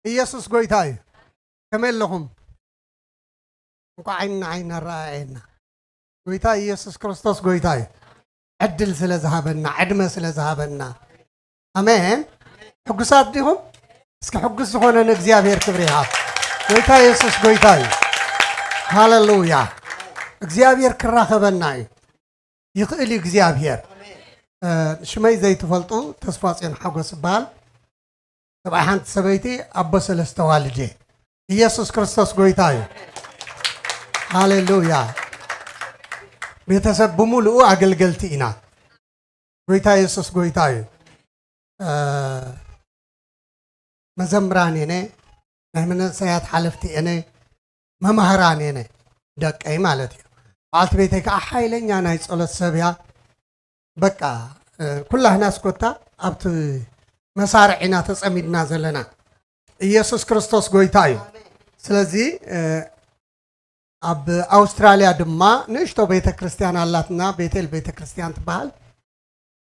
ኢየሱስ ጎይታ እዩ። ከመይ ኣለኹም? እንኳዕ ዓይንና ዓይኒ ኣረኣየና። ጎይታ ኢየሱስ ክርስቶስ ጎይታ እዩ። ዕድል ስለ ዝሃበና፣ ዕድመ ስለ ዝሃበና። ኣሜን። ሕጉሳት ዲኹም? እስኪ ሕጉስ ዝኾነ ንእግዚኣብሔር ክብሪ ይሃብ። ጎይታ ኢየሱስ ጎይታ እዩ። ሃሌሉያ። እግዚኣብሔር ክራኸበና እዩ። ይኽእል እዩ እግዚኣብሔር። እ፣ ሽመይ ዘይትፈልጡ ተስፋ ጽዮን ሓጎስ ይበሃል። ሰብኣይ ሓንቲ ሰበይቲ ኣቦ ሰለስተ ዋልድ እየ። ኢየሱስ ክርስቶስ ጎይታ እዩ። ሃሌሉያ። ቤተሰብ ብምሉኡ ኣገልገልቲ ኢና። ጎይታ ኢየሱስ ጎይታ እዩ። እ፣ መዘምራን እየ፣ ናይ መንእሰያት ሓለፍቲ እየ፣ መማህራን እየ፣ ደቀይ ማለት እዩ። በዓልቲ ቤተይ ከዓ ሓይለኛ ናይ ጸሎት ሰብ እያ። በቃ፣ እ፣ ኩላህናስ ኮታ ኣብቲ መሳርዕ ኢና ተጸሚድና ዘለና። ኢየሱስ ክርስቶስ ጎይታ እዩ። ስለዚ፣ እ፣ ኣብ ኣውስትራልያ ድማ ንእሽቶ ቤተ ክርስቲያን ኣላትና፣ ቤቴል ቤተ ክርስቲያን ትበሃል።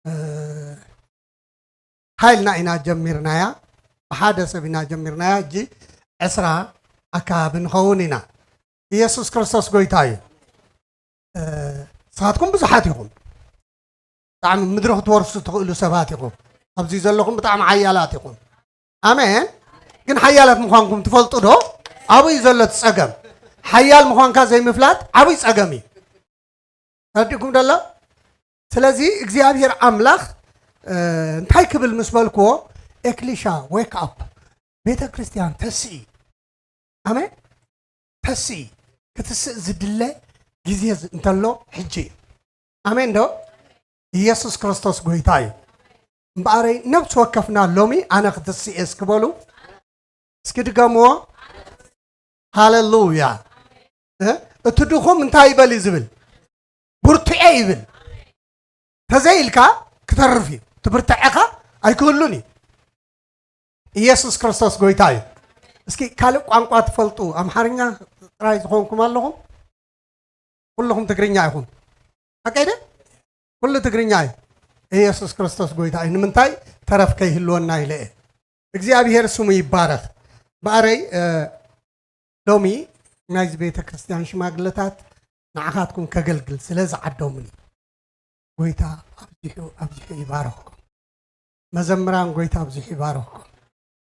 እ፣ ሓይልና ኢና ጀሚርናያ፣ ብሓደ ሰብ ኢና ጀሚርናያ። ሕጂ ዕስራ ኣካባቢ ንኸውን ኢና። ኢየሱስ ክርስቶስ ጎይታ እዩ። እ፣ ንስኻትኩም ብዙሓት ኢኹም። ብጣዕሚ ምድሪ ክትወርሱ ትኽእሉ ሰባት ኢኹም። ኣብዚ ዘለኹም ብጣዕሚ ሓያላት ኢኹም። ኣሜን። ግን ሓያላት ምዃንኩም ትፈልጡ ዶ? ኣብኡ እዩ ዘሎ እቲ ጸገም። ሓያል ምዃንካ ዘይምፍላጥ ዓብይ ጸገም እዩ። ተረዲእኩም ደሎ? ስለዚ እግዚኣብሔር ኣምላኽ፣ እ፣ እንታይ ክብል ምስ በልክዎ፣ ኤክሊሻ፣ ዌክ ኣፕ፣ ቤተ ክርስቲያን ተስኢ። ኣሜን። ተስኢ። ክትስእ ዝድለ ግዜ ዝ-፣ እንተሎ ሕጂ እዩ። ኣሜን ዶ? ኢየሱስ ክርስቶስ ጎይታ እዩ። እምበኣረይ ነብሲ ወከፍና ሎሚ ኣነ ክትስእ እየ እስኪ በሉ። እስኪ ድገምዎ። ሃሌሉያ። እ? እቲ ድኹም እንታይ ይበል እዩ ዝብል? ብርቱዐ ይብል። ተዘይኢልካ ክተርፍ እዩ። ትብርትዐኻ ኣይክህሉን እዩ። ኢየሱስ ክርስቶስ ጎይታ እዩ። እስኪ ካልእ ቋንቋ ትፈልጡ፣ ኣምሓርኛ ጥራይ ዝኾንኩም ኣለኹም? ኩልኹም ትግርኛ ኢኹም። ሓቀይ ደ? ኩሉ ትግርኛ እዩ። ኢየሱስ ክርስቶስ ጎይታ እዩ። ንምንታይ ተረፍ ከይህልወና ኢለ እየ። እግዚኣብሔር ስሙ ይባረኽ። በኣረይ፣ እ፣ ሎሚ ናይዚ ቤተ ክርስቲያን ሽማግለታት ንዓኻትኩም ከገልግል ስለ ዝዓደሙኒ፣ ጎይታ ኣብዚሑ፣ ኣብዚሑ ይባረኽኩም። መዘምራን፣ ጎይታ ኣብዚሑ ይባረኽኩም።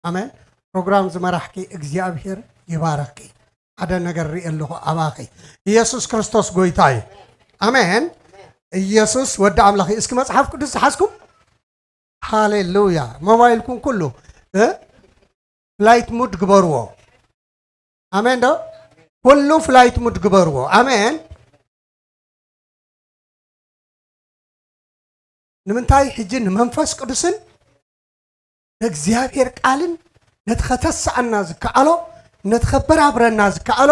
ኣሜን። ፕሮግራም ዝመራሕኪ እግዚኣብሔር ይባረኽኪ። ሓደ ነገር ርኢ ኣለኹ ኣባኺ። ኢየሱስ ክርስቶስ ጎይታ እዩ። ኣሜን። ኢየሱስ ወዲ ኣምላኽ እዩ። እስኪ መጽሓፍ ቅዱስ ዝሓዝኩም፣ ሃሌሉያ። ሞባይልኩም ኩሉ፣ እ? ፍላይት ሙድ ግበርዎ። ኣሜን ዶ? ኩሉ ፍላይት ሙድ ግበርዎ። ኣሜን። ንምንታይ? ሕጂ ንመንፈስ ቅዱስን ንእግዚኣብሔር ቃልን፣ ነቲ ከተስኣና ዝከኣሎ፣ ነቲ ከበራብረና ዝከኣሎ፣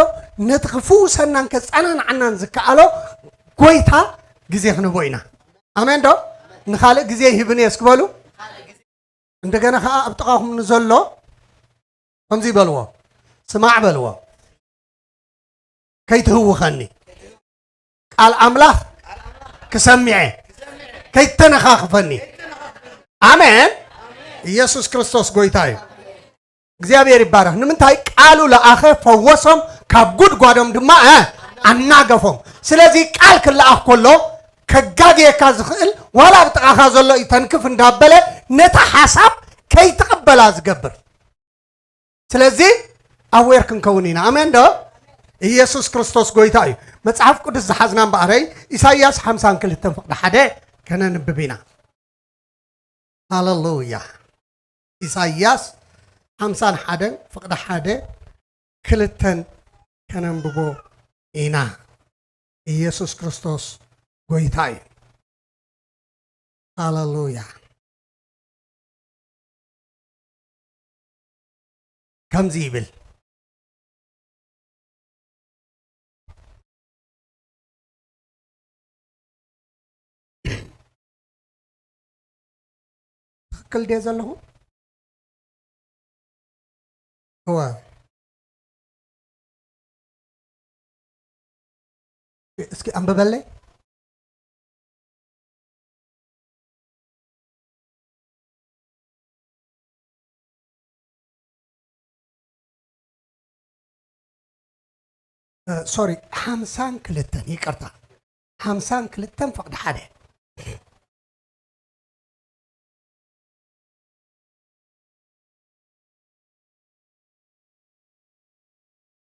ነቲ ክፍውሰናን ከጸናንዓናን ዝከኣሎ ጎይታ ግዜ ክንህቦ ኢና። ኣሜን ዶ? ንኻልእ ግዜ ይህብን እየ እስኪ በሉ። እንደገና ኸዓ ኣብ ጥቓኹም ንዘሎ ከምዚ በልዎ፣ ስማዕ በልዎ፣ ከይትህውኸኒ፣ ቃል ኣምላኽ ክሰሚዐ፣ ከይተነኻኽፈኒ። ኣሜን። ኢየሱስ ክርስቶስ ጎይታ እዩ። እግዚኣብሔር ይባረኽ። ንምንታይ? ቃሉ ለኣኸ፣ ፈወሶም፣ ካብ ጉድጓዶም ድማ፣ እ፣ ኣናገፎም። ስለዚ ቃል ክለኣኽ ከሎ ከጋግየካ ዝኽእል፣ ዋላ ኣብ ጥቓኻ ዘሎ ይተንክፍ እንዳበለ ነታ ሓሳብ ከይትቕበላ ዝገብር። ስለዚ ኣዌር ክንከውን ኢና። ኣሜን ዶ? ኢየሱስ ክርስቶስ ጎይታ እዩ። መጽሓፍ ቅዱስ ዝሓዝና እምበኣረይ፣ ኢሳይያስ ሓምሳን ክልተን ፍቕዲ ሓደ ከነንብብ ኢና። ሃሌሉያ። ኢሳይያስ ሓምሳን ሓደን ፍቕዲ ሓደ ክልተን ከነንብቦ ኢና። ኢየሱስ ክርስቶስ ጎይታ እዩ። ሃሌሉያ። ከምዚ ይብል። ትኽክል ድየ ዘለኹ? እወ። እስኪ ኣንብበለይ። ሶሪ፣ ሓምሳን ክልተን፣ ይቅርታ፣ ሓምሳን ክልተን ፍቕዲ ሓደ።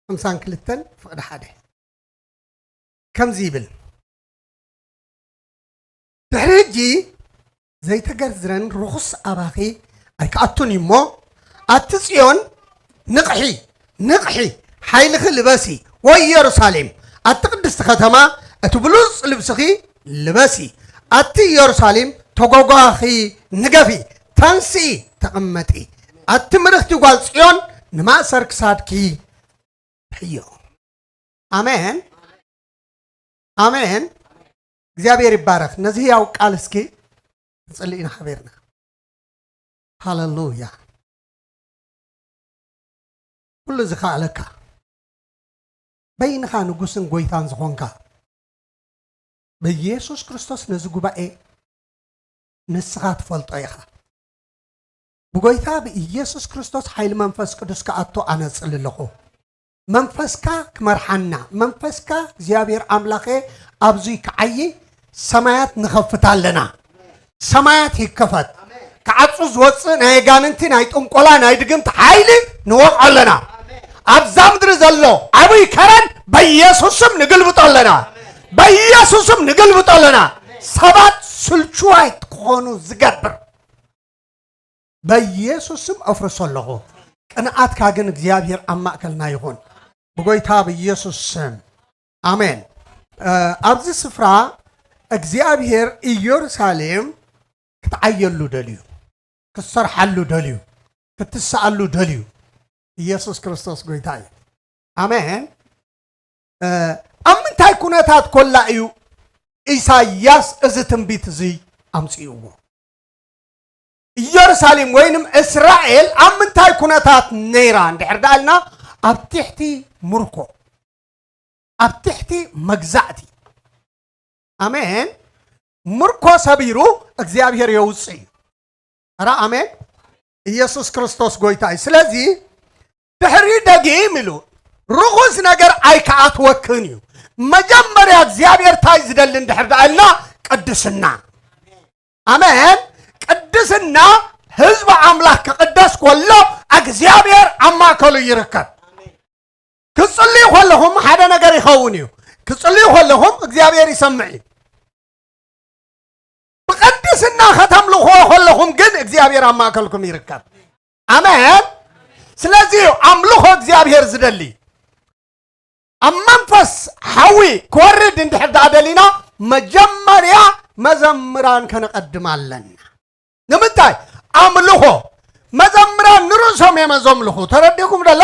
ሓምሳን ክልተን ፍቕዲ ሓደ ከምዚ ይብል፣ ድሕሪ ሕጂ ዘይተገርዝረን ርኹስ ኣባኺ ኣይክኣቱን እዩ እሞ፣ ኣቲ ጽዮን፣ ንቕሒ፣ ንቕሒ፣ ሓይልኺ ልበሲ፣ ወይ ኢየሩሳሌም፣ ኣቲ ቅድስቲ ከተማ፣ እቲ ብሉጽ ልብስኺ ልበሲ፣ ኣቲ ኢየሩሳሌም፣ ተጓጓኺ ንገፊ፣ ተንስኢ፣ ተቐመጢ፣ ኣቲ ምርኽቲ ጓል ጽዮን፣ ንማእሰር ክሳድኪ ሕዮ። ኣሜን፣ ኣሜን። እግዚኣብሔር ይባረኽ። ነዚ ህያው ቃል እስኪ ንጽሊ ኢና ሓቢርና። ሃሌሉያ። ኩሉ ዝኸኣለካ፣ በይንኻ ንጉስን ጎይታን ዝኾንካ፣ ብኢየሱስ ክርስቶስ ነዚ ጉባኤ ንስኻ ትፈልጦ ኢኻ። ብጎይታ ብኢየሱስ ክርስቶስ ሓይሊ መንፈስ ቅዱስ ክኣቱ ኣነ እጽሊ ኣለኹ። መንፈስካ ክመርሓና፣ መንፈስካ እግዚኣብሔር ኣምላኸ ኣብዙይ ክዓዪ ሰማያት ንኸፍት ኣለና። ሰማያት ይከፈት። ክዓጹ ዝወጽእ ናይ ኣጋንንቲ፣ ናይ ጥንቆላ፣ ናይ ድግምቲ ሓይሊ ንወቕዖ ኣለና። ኣብዛ ምድሪ ዘሎ ዓብይ ከረን በኢየሱስ ስም ንግልብጦ ኣለና። በኢየሱስ ስም ንግልብጦ ኣለና። ሰባት ስልችዋይ ክኾኑ ዝገብር በኢየሱስ ስም ኣፍርሶ ኣለኹ። ቅንኣትካ ግን እግዚኣብሔር ኣብ ማእከልና ይኹን። ብጎይታ ብኢየሱስ ስም። ኣሜን። እ፣ ኣብዚ ስፍራ እግዚኣብሔር ኢየሩሳሌም ክትዓየሉ ደልዩ፣ ክትሰርሓሉ ደልዩ፣ ክትስኣሉ ደልዩ። ኢየሱስ ክርስቶስ ጎይታ እዩ። ኣሜን። እ፣ ኣብ ምንታይ ኩነታት ኮላ እዩ ኢሳይያስ እዚ ትንቢት እዚ ኣምጽእዎ? ኢየሩሳሌም ወይንም እስራኤል ኣብ ምንታይ ኩነታት ነይራ እንድሕር ደኣልና፣ ኣብ ትሕቲ ምርኮ፣ ኣብ ትሕቲ መግዛእቲ። ኣሜን። ምርኮ ሰቢሩ እግዚኣብሔር የውፅእ እዩ። ኧረ ኣሜን። ኢየሱስ ክርስቶስ ጎይታ እዩ። ስለዚ ድሕሪ ደጊም ኢሉ ርኹስ ነገር ኣይከኣትወክን እዩ። መጀመርያ እግዚኣብሔር እንታይ ዝደሊ እንድሕር ደኣልና፣ ቅድስና። ኣሜን። ቅድስና ህዝቢ ኣምላኽ ክቕደስ ከሎ እግዚኣብሔር ኣብ ማእከሉ ይርከብ። ክጽልዩ ከለኹም ሓደ ነገር ይኸውን እዩ። ክጽልዩ ከለኹም እግዚኣብሔር ይሰምዕ እዩ። ብቕድስና ከተምልኽዎ ከለኹም ግን እግዚኣብሔር ኣብ ማእከልኩም ይርከብ። ኣሜን። ስለዚ ኣምልኾ እግዚኣብሔር ዝደሊ ኣብ መንፈስ ሓዊ ክወርድ እንድሕር ደኣ ደሊና መጀመርያ መዘምራን ከነቐድም ኣለና። ንምንታይ? ኣምልኾ መዘምራን ንርእሶም እዮም ዘምልኹ። ተረዲእኩም ደሎ?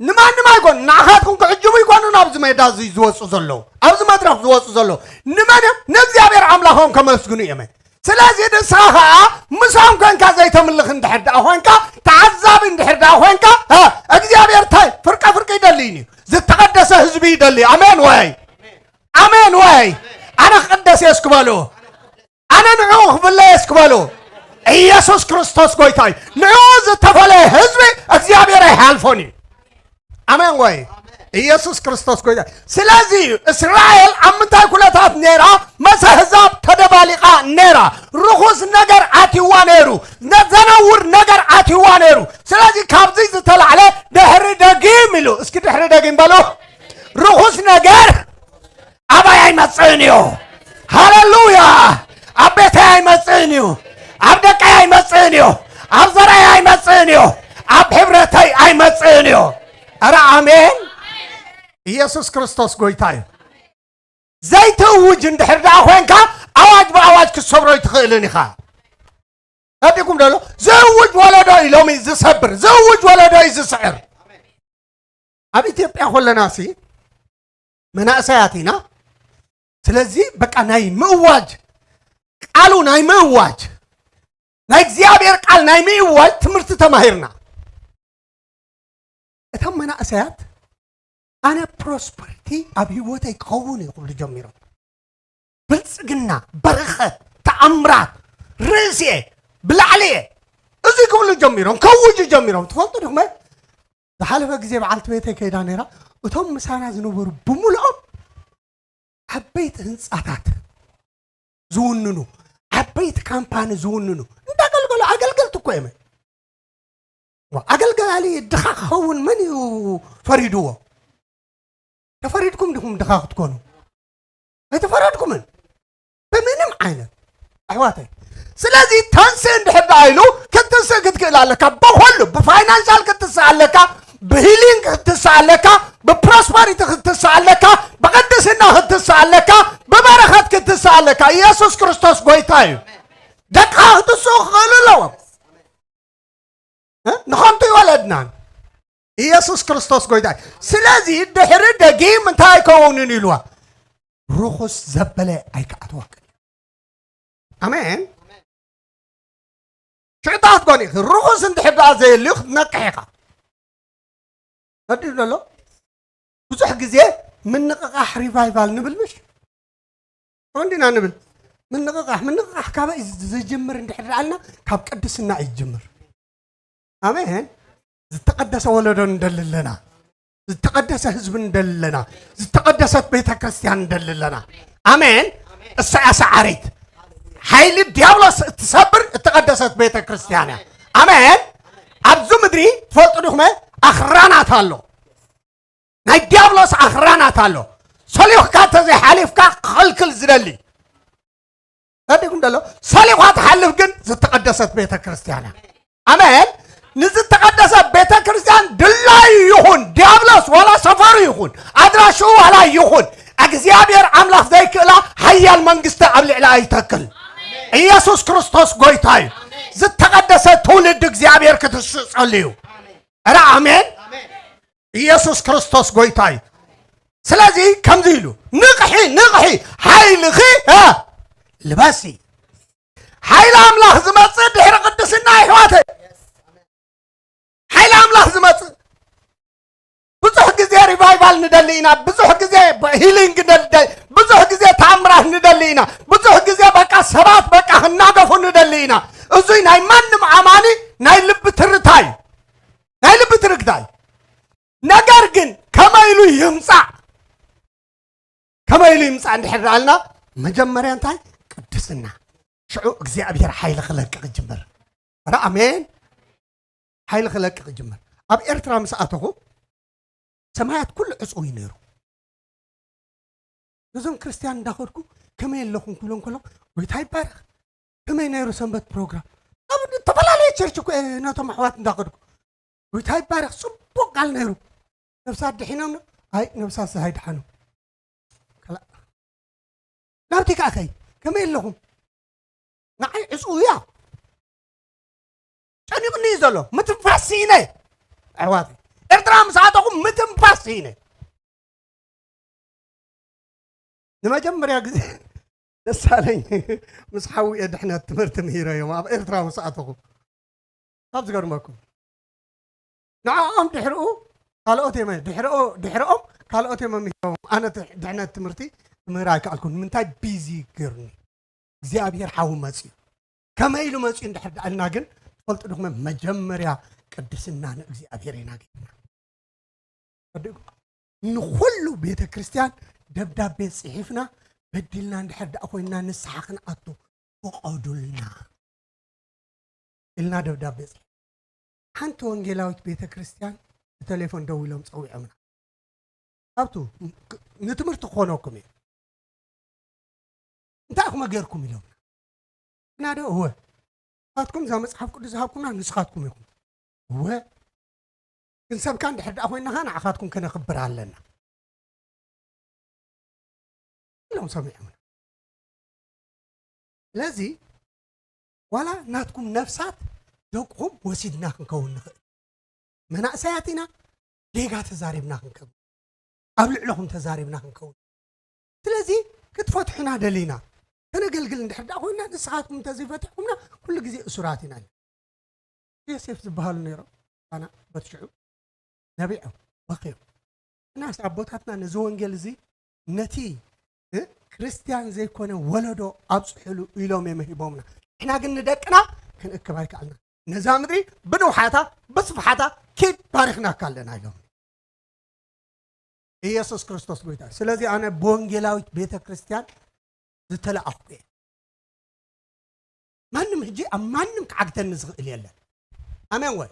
ንማንም ኣይኮን፣ ንዓኻትኩም ክዕጅቡ ይኮኑ ኣብዚ ሜዳ እዚ ዝወፁ ዘለዉ፣ ኣብዚ መድረኽ ዝወፁ ዘለዉ። ንመን እዮም? ንእግዚኣብሔር ኣምላኾም ከመስግኑ እዮም። ስለዚ ንስኻ ኸዓ ምሳም ኮንካ ዘይተምልኽ እንድሕር ደኣ ኾንካ፣ ተዓዛቢ እንድሕር ደኣ ኾንካ፣ እ፣ እግዚኣብሔር እንታይ ፍርቀ ፍርቂ ይደልይን እዩ። ዝተቐደሰ ህዝቢ ይደሊ። ኣሜን ወይ? ኣሜን ወይ? ኣነ ክቕደስ እየ እስኪ በሉ። ኣነ ንዕኡ ክፍለየ እስኪ በሉ። ኢየሱስ ክርስቶስ ጎይታ እዩ። ንዕኡ ዝተፈለየ ህዝቢ እግዚኣብሔር ኣይሓልፎን እዩ። ኣሜን ወይ? ኢየሱስ ክርስቶስ ጎይታ። ስለዚ እዩ እስራኤል ኣብ ምንታይ ኩነታት ነይራ? መሰ ኣህዛብ ተደባሊቓ ነይራ። ርኹስ ነገር ኣትይዋ ነይሩ። ዘነውር ነገር ኣትይዋ ነይሩ። ስለዚ ካብዚ ዝተላዕለ ድሕሪ ደጊም ኢሉ፣ እስኪ ድሕሪ ደጊም በሉ። ርኹስ ነገር ኣባይ ኣይመጽእን እዩ። ሃሌሉያ! ኣብ ቤተይ ኣይመጽእን እዩ። ኣብ ደቀይ ኣይመጽእን እዩ። ኣብ ዘርኣይ ኣይመጽእን እዩ። ኣብ ሕብረተይ ኣይመጽእን እዩ። ኧረ ኣሜን። ኢየሱስ ክርስቶስ ጎይታ እዩ። ዘይትእውጅ እንድሕር ደኣ ኮይንካ ኣዋጅ ብኣዋጅ ክትሰብሮ ኣይትኽእልን ኢኻ። ረዲእኩም ደሎ? ዝእውጅ ወለዶ እዩ ሎሚ ዝሰብር። ዝእውጅ ወለዶ እዩ ዝስዕር። ኣብ ኢትዮጵያ ኮለናሲ መናእሰያት ኢና። ስለዚ በቃ ናይ ምእዋጅ ቃሉ ናይ ምእዋጅ ናይ እግዚኣብሔር ቃል ናይ ምእዋጅ ትምህርቲ ተማሂርና። እቶም መናእሰያት ኣነ ፕሮስፐሪቲ ኣብ ህይወተይ ክኸውን እዩ ክብሉ ጀሚሮም። ብልጽግና፣ በረኸት፣ ተኣምራት፣ ርእሲየ፣ ብላዕሊየ፣ እዚ ክብሉ ጀሚሮም፣ ከውጁ ጀሚሮም። ትፈልጡ ዲኹም? ዝሓለፈ ግዜ በዓልቲ ቤተይ ከይዳ ነይራ፣ እቶም ምሳና ዝነበሩ ብምልኦም ዓበይቲ ህንፃታት ዝውንኑ፣ ዓበይቲ ካምፓኒ ዝውንኑ እንዳገልገሉ ኣገልገልቲ እኮ እዮም። ዋ፣ ኣገልጋሊ ድኻ ክኸውን መን እዩ ፈሪድዎ? ተፈሪድኩም ዲኹም ድኻ ክትኮኑ? ኣይተፈረድኩምን ብምንም ዓይነት ኣሕዋተይ። ስለዚ ተንስእ እንድሕር ደኣ ኢሉ ክትንስእ ክትክእል ኣለካ። ብኹሉ ብፋይናንሻል ክትንስእ ኣለካ፣ ብሂሊንግ ክትንስእ ኣለካ፣ ብፕሮስፐሪቲ ክትንስእ ኣለካ፣ ብቅድስና ክትንስእ ኣለካ፣ ብበረኸት ክትንስእ ኣለካ። ኢየሱስ ክርስቶስ ጎይታ እዩ። ደቅኻ ክትስኡ ክኽእሉ ኣለዎም። እ? ንኸንቱ ይወለድናን። ኢየሱስ ክርስቶስ ጎይታ እዩ። ስለዚ ድሕሪ ደጊም እንታይ ኣይከውንን ኢልዋ? ርኹስ ዘበለ ኣይከኣትወክን። ኣሜን። ሽዕጣት ጎኒ ርኹስ እንድሕር ደኣ ዘየልዩ ክትነቅሕ ኢኻ። ረዲእ ዘሎ ብዙሕ ግዜ ምንቕቓሕ ሪቫይቫል ንብል ምሽ እንዲና ንብል። ምንቕቓሕ ምንቕቓሕ ካበይ ዝጅምር እንድሕር ደኣልና ካብ ቅድስና እዩ ዝጅምር። ኣሜን። ዝተቐደሰ ወለዶ እንደሊ ኣለና። ዝተቐደሰ ህዝቢ እንደሊ ኣለና። ዝተቐደሰት ቤተ ክርስቲያን እንደሊ ኣለና። ኣሜን። እሳ እያ ሰዓሪት ሓይሊ ዲያብሎስ እትሰብር እተቐደሰት ቤተ ክርስቲያን እያ። ኣሜን። ኣብዚ ምድሪ ትፈልጡ ዲኹም ኣኽራናት ኣሎ። ናይ ዲያብሎስ ኣኽራናት ኣሎ። ሰሊኽካ እንተዘይሓሊፍካ ክኸልክል ዝደሊ ረዲኩም ደሎ ሰሊኳ ትሓልፍ ግን ዝተቐደሰት ቤተ ክርስቲያን እያ። ኣሜን። ንዝተቐደሰ ቤተ ክርስቲያን ድላዩ ይኹን ዲያብሎስ ዋላ ሰፈሩ ይኹን ኣድራሽኡ ዋላ ይኹን እግዚኣብሔር ኣምላኽ ዘይክእላ ሓያል መንግስቲ ኣብ ልዕሊ ኣይተክል። ኢየሱስ ክርስቶስ ጎይታ እዩ። ዝተቐደሰ ትውልድ እግዚኣብሔር ክትስጸሉ እዩ። ኧረ ኣሜን። ኢየሱስ ክርስቶስ ጎይታ እዩ። ስለዚ ከምዚ ኢሉ ንቕሒ ንቕሒ ሓይልኺ እ፣ ልበሲ። ሓይሊ ኣምላኽ ዝመጽእ ድሕሪ ቅድስና ይሕዋተ። ሓይሊ ኣምላኽ ዝመጽእ ብዙሕ ግዜ ሪቫይቫል ንደሊ ኢና። ብዙሕ ግዜ ሂሊንግ ንደሊ፣ ብዙሕ ግዜ ተኣምራት ንደሊ ኢና። ብዙሕ ግዜ በቃ ሰባት በቃ ክናገፉ ንደሊ ኢና። እዙይ ናይ ማንም ኣማኒ ናይ ልቢ ትርታ እዩ። ናይ ልቢ ትርታ እዩ። ነገር ግን ከመይ ኢሉ ይምፃእ? ከመይ ኢሉ ይምፃእ እንድሕር ደኣልና መጀመርያ እንታይ? ቅድስና። ሽዑ እግዚኣብሔር ሓይሊ ክለቅቕ ይጅምር። ኧረ ኣሜን። ሓይሊ ክለቅቕ ይጅምር። ኣብ ኤርትራ ምስ ኣተኹ ሰማያት ኩሉ ዕፁው እዩ ነይሩ። ነዞም ክርስትያን እንዳኸድኩ ከመይ ኣለኹም ክብሎም ከሎ ጎይታ ይባረኽ። ከመይ ነይሩ ሰንበት ፕሮግራም? ኣብ ዝተፈላለየ ቸርች እኮ እየ ነቶም ኣሕዋት እንዳኸድኩ ጎይታ ይባረኽ። ጽቡቕ ቃል ነይሩ። ነብሳ ድሒኖም? ኣይ ነብሳ ኣይድሓኑ። ከላ ናብቲ ከኣ ከይ ከመይ ኣለኹም? ንዓይ ዕጹው እያ። ጨኒቕኒ እዩ ዘሎ። ምትንፋስ ስኢነ። ኣሕዋተይ ኤርትራ ምስ ኣተኹም ምትንፋስ ስኢነ። ንመጀመርያ ግዜ ደሳለኝ ምስ ሓውየ ድሕነት ትምህርቲ ምሂረዮም ኣብ ኤርትራ ምስ ኣተኹ ካብ ዝገርመኩም ንዕኦም ድሕርኡ ካልኦት እዮም ድሕርኦ ድሕርኦም ካልኦት እዮም ምሂሮም ኣነ ድሕነት ትምህርቲ ክምህር ኣይከኣልኩን ንምንታይ ቢዚ ገርኒ እግዚኣብሔር ሓዊ መፅዩ ከመይ ኢሉ መፅዩ እንድሕር ደኣልና ግን ትፈልጡ ድኹም መጀመርያ ቅድስና ንእግዚኣብሔር ኢና ገይርና ንኹሉ ቤተ ክርስቲያን ደብዳቤ ጽሒፍና በዲልና እንድሕር ደኣ ኮይንና ንስሓ ክንኣቱ ፍቐዱልና ኢልና ደብዳቤ ጽሒፍ ሓንቲ ወንጌላዊት ቤተ ክርስቲያን ብቴሌፎን ደዊሎም ጸዊዖምና ኣብቱ ንትምህርቲ ክኾነኩም እዩ እንታይ ኢኹም ገርኩም ኢሎምና ንሕና ዶ እወ ንስኻትኩም እዛ መፅሓፍ ቅዱስ ዝሃብኩምና ንስኻትኩም ኢኹም እወ ክንሰብካ እንድሕር ደኣ ኮይንና ንዓኻትኩም ከነኽብር ኣለና ኢሎም ሰሚዖምና ስለዚ ዋላ ናትኩም ነፍሳት ደቅኹም ወሲድና ክንከውን ንኽእል መናእሰያት ኢና ጌጋ ተዛሪብና ክንከውን ኣብ ልዕለኹም ተዛሪብና ክንከውን ስለዚ ክትፈትሑና ደሊና ከነገልግል እንድሕር ደኣ ኮይና ንስኻትኩም እንተዘይፈትሕኩምና ኩሉ ግዜ እሱራት ኢና ዮሴፍ ዝበሃሉ ነይሮም ኣና በትሽዑ ነቢዖም በኽዮም እናስ ኣቦታትና ነዚ ወንጌል እዚ ነቲ ክርስትያን ዘይኮነ ወለዶ ኣብፅሕሉ ኢሎም እዮም ሂቦምና ንሕና ግን ንደቅና ክንእክብ ኣይከኣልና ነዛ ምድሪ ብንውሓታ ብስፍሓታ ኪድ ባሪኽናካ ኣለና ኢሎም ኢየሱስ ክርስቶስ ጎይታ እዩ። ስለዚ ኣነ ብወንጌላዊት ቤተ ክርስቲያን ዝተለኣኹ እየ። ማንም ሕጂ ኣብ ማንም ክዓግተኒ ዝኽእል የለን። ኣሜን ወይ?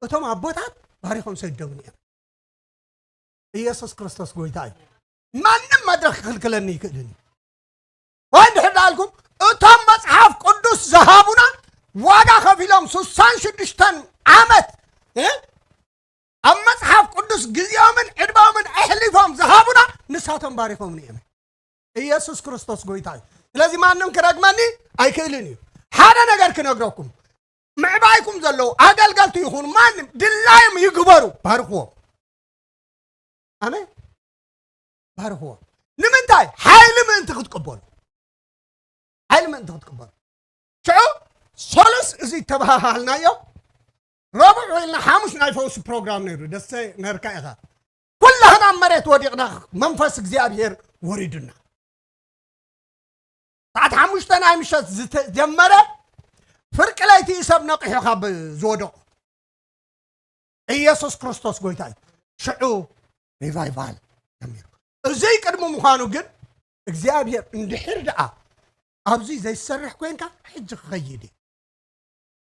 እቶም ኣቦታት ባሪኾም ሰደሙኒ እዮም። ኢየሱስ ክርስቶስ ጎይታ እዩ። ማንም መድረኽ ክኽልክለኒ ይክእልን እዩ። ወይ ድሕር ዳልኩም እቶም መጽሓፍ ቅዱስ ዝሃቡና ዋጋ ከፊሎም ስሳን ሽዱሽተን ዓመት እ? ኣብ መጽሓፍ ቅዱስ ግዜኦምን ዕድመኦምን ኣሕሊፎም ዝሃቡና ንሳቶም ባሪኾምኒ እዮም። ኢየሱስ ክርስቶስ ጎይታ እዩ። ስለዚ ማንም ክረግመኒ ኣይክእልን እዩ። ሓደ ነገር ክነግረኩም፣ ምዕባይኩም ዘለዉ ኣገልገልቲ ይኹኑ ማንም ድላዮም ይግበሩ፣ ባርኽዎም። ኣሜን። ባርኽዎም። ንምንታይ? ሓይሊ ምእንቲ ክትቅበሉ፣ ሓይሊ ምእንቲ ክትቅበሉ። ሽዑ ሶሉስ እዚ ተባሃሃልናዮ፣ ረቡዕ ኢልና ሓሙስ ናይ ፈውሲ ፕሮግራም ነይሩ። ደሰ ነርካ ኢኻ። ኩላህና ኣብ መሬት ወዲቕና፣ መንፈስ እግዚኣብሔር ወሪዱና። ሰዓት ሓሙሽተ ናይ ምሸት ዝተጀመረ ፍርቂ ለይቲ እዩ ሰብ ነቂሑ ካብ ዝወደቑ። ኢየሱስ ክርስቶስ ጎይታ እዩ። ሽዑ ሪቫይቫል ጀሚሩ። እዙይ ቅድሚ ምዃኑ ግን እግዚኣብሔር እንድሕር ደኣ ኣብዚ ዘይሰርሕ ኮይንካ ሕጂ ክኸይድ እዩ።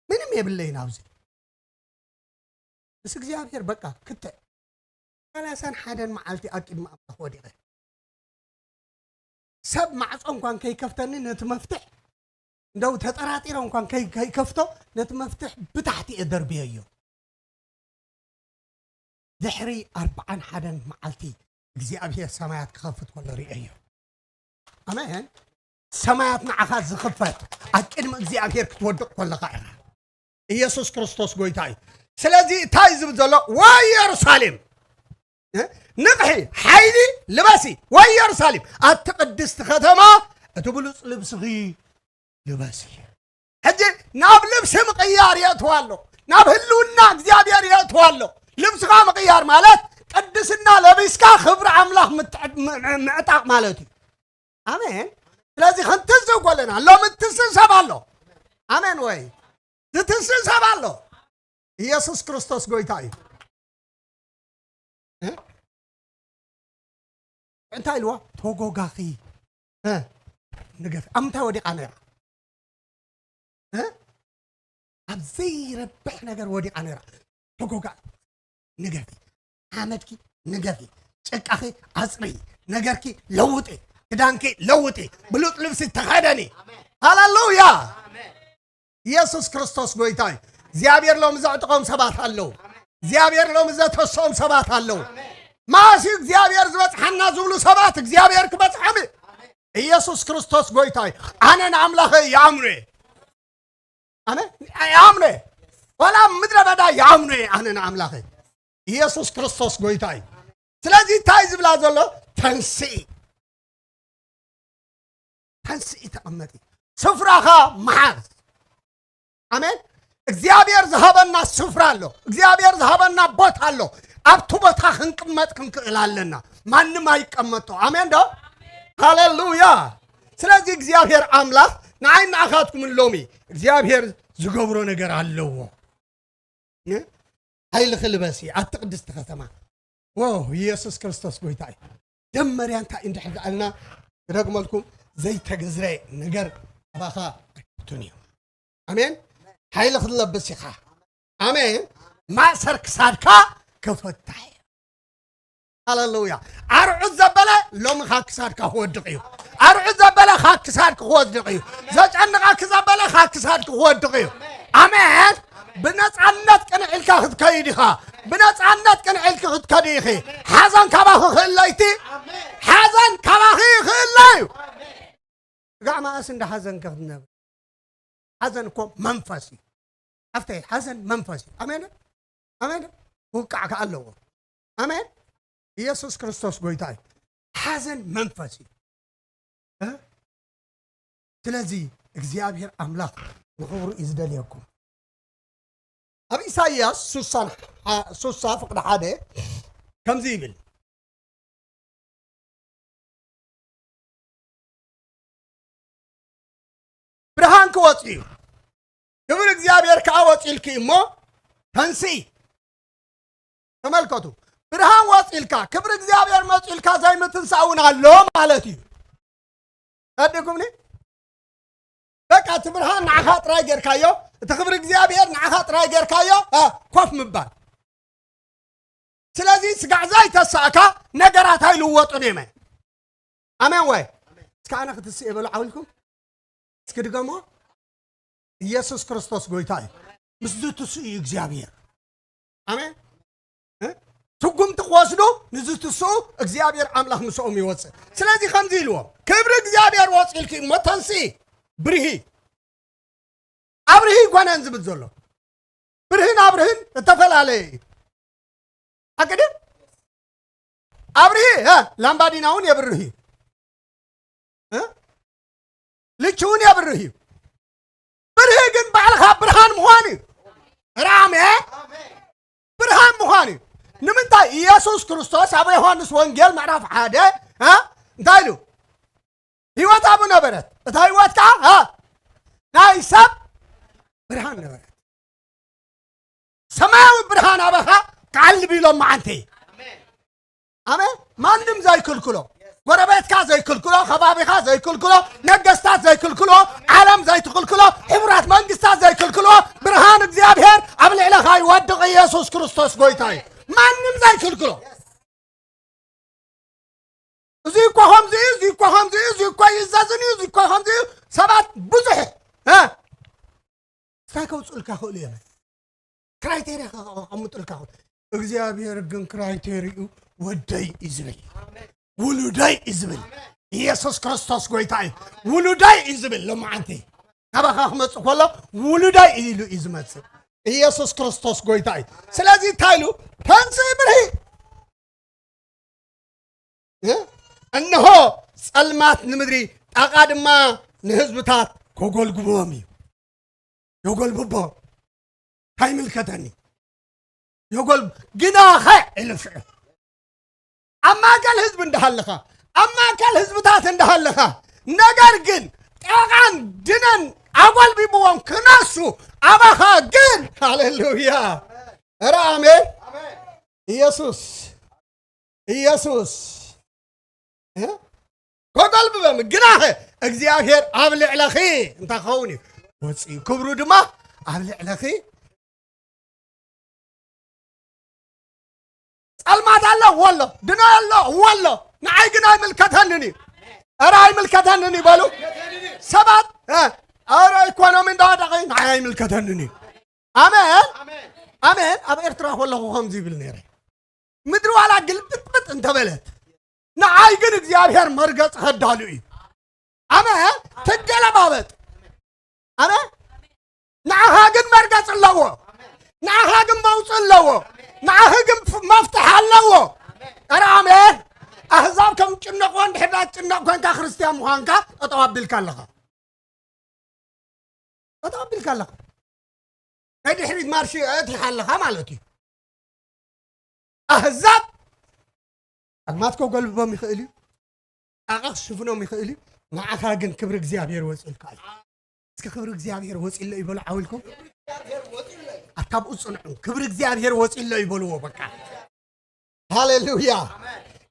ምንም የብለይን ኣብዚ። ምስ እግዚኣብሔር በቃ ክትዕ ሰላሳን ሓደን መዓልቲ ኣብ ቅድሚ ኣምላኽ ወዲቐ። ሰብ ማዕጾ እንኳን ከይከፍተኒ ነቲ መፍትሕ እንደው ተጠራጢረ እንኳን ከይ-፣ ከይከፍቶ ነቲ መፍትሕ ብታሕቲ እየ ደርብየዮ። ድሕሪ ኣርብዓን ሓደን መዓልቲ እግዚኣብሔር ሰማያት ክኸፍት ከሎ ርእየዮ። ኣሜን። ሰማያት ንዓኻ ዝኽፈት ኣብ ቅድሚ እግዚኣብሔር ክትወድቕ ከለኻ ኢኻ። ኢየሱስ ክርስቶስ ጎይታ እዩ። ስለዚ እንታይ ዝብል ዘሎ? ወይ የሩሳሌም፣ እ? ንቕሒ፣ ሓይሊ ልበሲ፣ ወይ የሩሳሌም፣ ኣብቲ ቅድስቲ ከተማ እቲ ብሉጽ ልብስኺ ልበሲ። ሕጂ ናብ ልብሲ ምቕያር የእትዋ ኣሎ። ናብ ህልውና እግዚኣብሔር የእትዋ ኣሎ። ልብስኻ ምቕያር ማለት ቅድስና ለቢስካ ክብሪ ኣምላኽ ምትዕ-፣ ም-፣ ም-፣ ምዕጣቕ ማለት እዩ። ኣሜን። ስለዚ ክንትስእ ከለና ሎሚ ትስእ ሰብ ኣሎ። ኣሜን ወይ? ዝትስእ ሰብ ኣሎ። ኢየሱስ ክርስቶስ ጎይታ እዩ። እ? እንታይ ኢልዋ? ተጎጋኺ። እ? ንገፊ። ኣብ ምንታይ ወዲቓ ነይራ? እ? ኣብ ዘይረብሕ ነገር ወዲቓ ነይራ። ተጎጋ-፣ ንገፊ። ሓመድኪ ንገፊ። ጭቃኺ ኣጽሪ። ነገርኪ ለውጢ። ክዳንኪ ለውጢ። ብሉጽ ልብሲ ተኸደኒ። ሃሌሉያ። ኢየሱስ ክርስቶስ ጎይታ እዩ። እግዚኣብሔር ሎሚ ዘዕጥቖም ሰባት ኣለዉ። እግዚኣብሔር ሎሚ ዘተስኦም ሰባት ኣለዉ። መዓስ እዩ እግዚኣብሔር ዝበጽሓና ዝብሉ ሰባት እግዚኣብሔር ክበጽሖም እዩ። ኢየሱስ ክርስቶስ ጎይታ እዩ። ኣነ ንኣምላኸ ይኣምኖ እየ። ኣነ ይኣምኖ እየ። ዋላ ኣብ ምድረ በዳ ይኣምኖ እየ ኣነ ንኣምላኸ። ኢየሱስ ክርስቶስ ጎይታ እዩ። ስለዚ እንታይ ዝብላ ዘሎ? ተንስኢ። ተንስኢ ተቐመጢ። ስፍራኻ መሓዝ። ኣሜን። እግዚኣብሔር ዝሃበና ስፍራ ኣሎ። እግዚኣብሔር ዝሃበና ቦታ ኣሎ። ኣብቲ ቦታ ክንቅመጥ ክንክእል ኣለና። ማንም ኣይቀመጦ። ኣሜን ዶ? ሃሌሉያ። ስለዚ እግዚኣብሔር ኣምላኽ ንዓይ ንኣኻትኩምን ሎሚ እግዚኣብሔር ዝገብሮ ነገር ኣለዎ። እ? ሓይሊ ክልበሲ ኣብቲ ቅድስቲ ከተማ። ዎ፣ ኢየሱስ ክርስቶስ ጎይታ እዩ። ደመርያ እንታይ እንድሕር ደኣልና ክደግመልኩም ዘይተገዝረ ነገር ኣባኻ ኣይክቱን እዩ። ኣሜን። ሓይሊ ክትለብስ ኢኻ። ኣሜን። ማእሰር ክሳድካ ክፍታሕ እዩ። ሃሌሉያ። ኣርዑት ዘበለ ሎሚ ካብ ክሳድካ ክወድቕ እዩ። ኣርዑት ዘበለ ካብ ክሳድካ ክወድቕ እዩ። ዘጨንቐኪ ዘበለ ካብ ክሳድካ ክወድቕ እዩ። ኣሜን። ብነጻነት ቅንዕ ኢልካ ክትከይድ ኢኻ። ብነጻነት ቅንዕ ኢልኪ ክትከዲ ኢኺ። ሓዘን ካባኺ ክእለ እዩ። ሓዘን ካባኺ ክእለ እዩ። ጋዕ መኣስ እንዳ ሓዘንኪ ክትነብሪ? ሓዘን እኮ መንፈስ እዩ። ሓፍተይ፣ ሓዘን መንፈስ እዩ። ኣሜን? ኣሜን? ክውቃዕ ከኣ ኣለዎ። ኣሜን? ኢየሱስ ክርስቶስ ጎይታ እዩ። ሓዘን መንፈስ እዩ። እ? ስለዚ እግዚኣብሔር ኣምላኽ ንኽብሩ እዩ ዝደልየኩም። ኣብ ኢሳይያስ ሱሳ፣ ሱሳ ፍቕዲ ሓደ ከምዚ ይብል፣ ብርሃን ክወጽእ እዩ፣ ክብሪ እግዚኣብሔር ከኣ ወጺእልኪ እሞ ተንስኢ። ተመልከቱ፣ ብርሃን ወፂልካ ክብሪ እግዚኣብሔር መፂልካ ዘይምትንሳእ እውን ኣሎ ማለት እዩ። ኣደኩምኒ በቃ እቲ ብርሃን ንዓኻ ጥራይ ጌርካዮ፣ እቲ ክብሪ እግዚኣብሔር ንዓኻ ጥራይ ጌርካዮ። እ፣ ኮፍ ምባል። ስለዚ ስጋዕ ዘይተሳእካ ነገራት ኣይልወጡን እዮም። ኣሜን ወይ? እስከ ኣነ ክትስእ የበሉ ዓውልኩም እስኪ ድገሞ። ኢየሱስ ክርስቶስ ጎይታ እዩ። ምስ ዝትስኡ እዩ እግዚኣብሔር። ኣሜን። እ? ትጉምቲ ክወስዱ ንዝትስኡ እግዚኣብሔር ኣምላኽ ምስኦም ይወፅእ። ስለዚ ከምዚ ኢልዎም፣ ክብሪ እግዚኣብሔር ወፂልኪ እሞ ተንስኢ፣ ብርሂ። ኣብርሂ ይኮነን ዝብል ዘሎ። ብርህን ኣብርህን እተፈላለየ እዩ። ሓቂ ድዩ? ኣብርሂ፣ እ፣ ላምባዲና እውን የብርህ እዩ። እ? ልቺ እውን የብርህ እዩ። ብርሂ ግን ባዕልኻ ብርሃን ምዃን እዩ። ራሜ ብርሃን ምዃን እዩ። ንምንታይ? ኢየሱስ ክርስቶስ ኣብ ዮሃንስ ወንጌል ምዕራፍ ሓደ፣ እ፣ እንታይ ኢሉ? ህይወት ኣብኡ ነበረት፣ እታ ህይወት ከዓ፣ እ፣ ናይ ሰብ ብርሃን ነበረት። ሰማያዊ ብርሃን ኣባኻ ክዓልብ ኢሎም መዓንቲ። ኣሜን። ማንም ዘይክልክሎ፣ ጎረቤትካ ዘይክልክሎ፣ ከባቢኻ ዘይክልክሎ፣ ነገስታት ዘይክልክሎ፣ ዓለም ዘይትክልክሎ፣ ሕቡራት መንግስታት ዘይክልክሎ፣ ብርሃን እግዚኣብሔር ኣብ ልዕለኻ ይወድቕ። ኢየሱስ ክርስቶስ ጎይታ እዩ። ማንም ዘይክልክሎ። እዚ እኮ ከምዚ እዩ፣ እዚ እኮ ከምዚ እዩ፣ እዚ እኮ ይእዘዝን እዩ፣ እዚ እኮ ከምዚ እዩ። ሰባት ብዙሕ፣ እ፣ እንታይ ከውፅኡልካ ክእሉ እዮም? ክራይቴርያ ከቐምጡልካ ክእሉ። እግዚኣብሔር ግን ክራይቴርዩ ወደይ እዩ ዝብል፣ ውሉደይ እዩ ዝብል። ኢየሱስ ክርስቶስ ጎይታ እዩ። ውሉደይ እዩ ዝብል። ሎማዓንቲ ካባኻ ክመፅእ ከሎ ውሉደይ ኢሉ እዩ ዝመፅእ። ኢየሱስ ክርስቶስ ጎይታ እዩ። ስለዚ እንታይ ኢሉ? ተንስእ ብርሂ። እ? እንሆ ጸልማት ንምድሪ፣ ጣቓ ድማ ንህዝብታት ከጎልብቦም እዩ። የጎልብቦ። ካይምልከተኒ። የጎል-፣ ግናኸ ኢሉ ሽዑ። ኣብ ማእከል ህዝቢ እንዳሃለኻ፣ ኣብ ማእከል ህዝብታት እንዳሃለኻ፣ ነገር ግን ጣቓን ድነን ኣጎልቢብዎም ክነሱ፣ ኣባኻ ግን፣ ሃሌሉያ። ኧረ ኣሜን። ኢየሱስ፣ ኢየሱስ፣ እ? ከጎልብበም ግናኸ እግዚኣብሔር ኣብ ልዕለኺ እንታይ ክኸውን እዩ? ወፂኡ። ክብሩ ድማ ኣብ ልዕለኺ። ጸልማት ኣሎ ወሎ፣ ድኖ ኣሎ ወሎ፣ ንዓይ ግን ኣይምልከተንን እዩ። ኧረ ኣይምልከተንን እዩ በሉ። ሰባት፣ እ፣ ኧረ ኢኮኖሚ እንዳወደቐ እዩ፣ ንዓይ ኣይምልከተንን እዩ። ኣሜን። ኣሜን። ኣብ ኤርትራ ከለኹ ከምዚ ይብል ነይረ። ምድሪ ዋላ ግልብጥብጥ እንተበለት፣ ንዓይ ግን እግዚኣብሔር መርገጽ ከዳሉ እዩ። ኣሜን። ትገለባበጥ። ኣሜን። ንዓኻ ግን መርገጽ ኣለዎ። ንዓኻ ግን መውጽእ ኣለዎ። ንዓኺ ግን ፍ-፣ መፍትሒ ኣለዎ። ኧረ ኣሜን። ኣህዛብ ከም ጭነቕዎ እንድሕር ዳ ትጭነቕ ኮንካ ክርስትያን ምዃንካ ጠጠው ኣቢልካ ኣለኻ። ጠጠው ኣቢልካ ኣለኻ። ናይ ድሕሪት ማርሽ ኣእቲኻ ኣለኻ ማለት እዩ። ኣህዛብ ጸልማት ከጎልብቦም ይኽእል እዩ። ጣቓ ክሽፍኖም ይኽእል እዩ። ንዓኻ ግን ክብሪ እግዚኣብሔር ወፂኡልካ እዩ። እስኪ ክብሪ እግዚኣብሔር ወፂለይ ይበሉ ዓውልኩም። ኣታብኡ ፅንዑ። ክብሪ እግዚኣብሔር ወፂለይ ይበልዎ በቃ። ሃሌሉያ።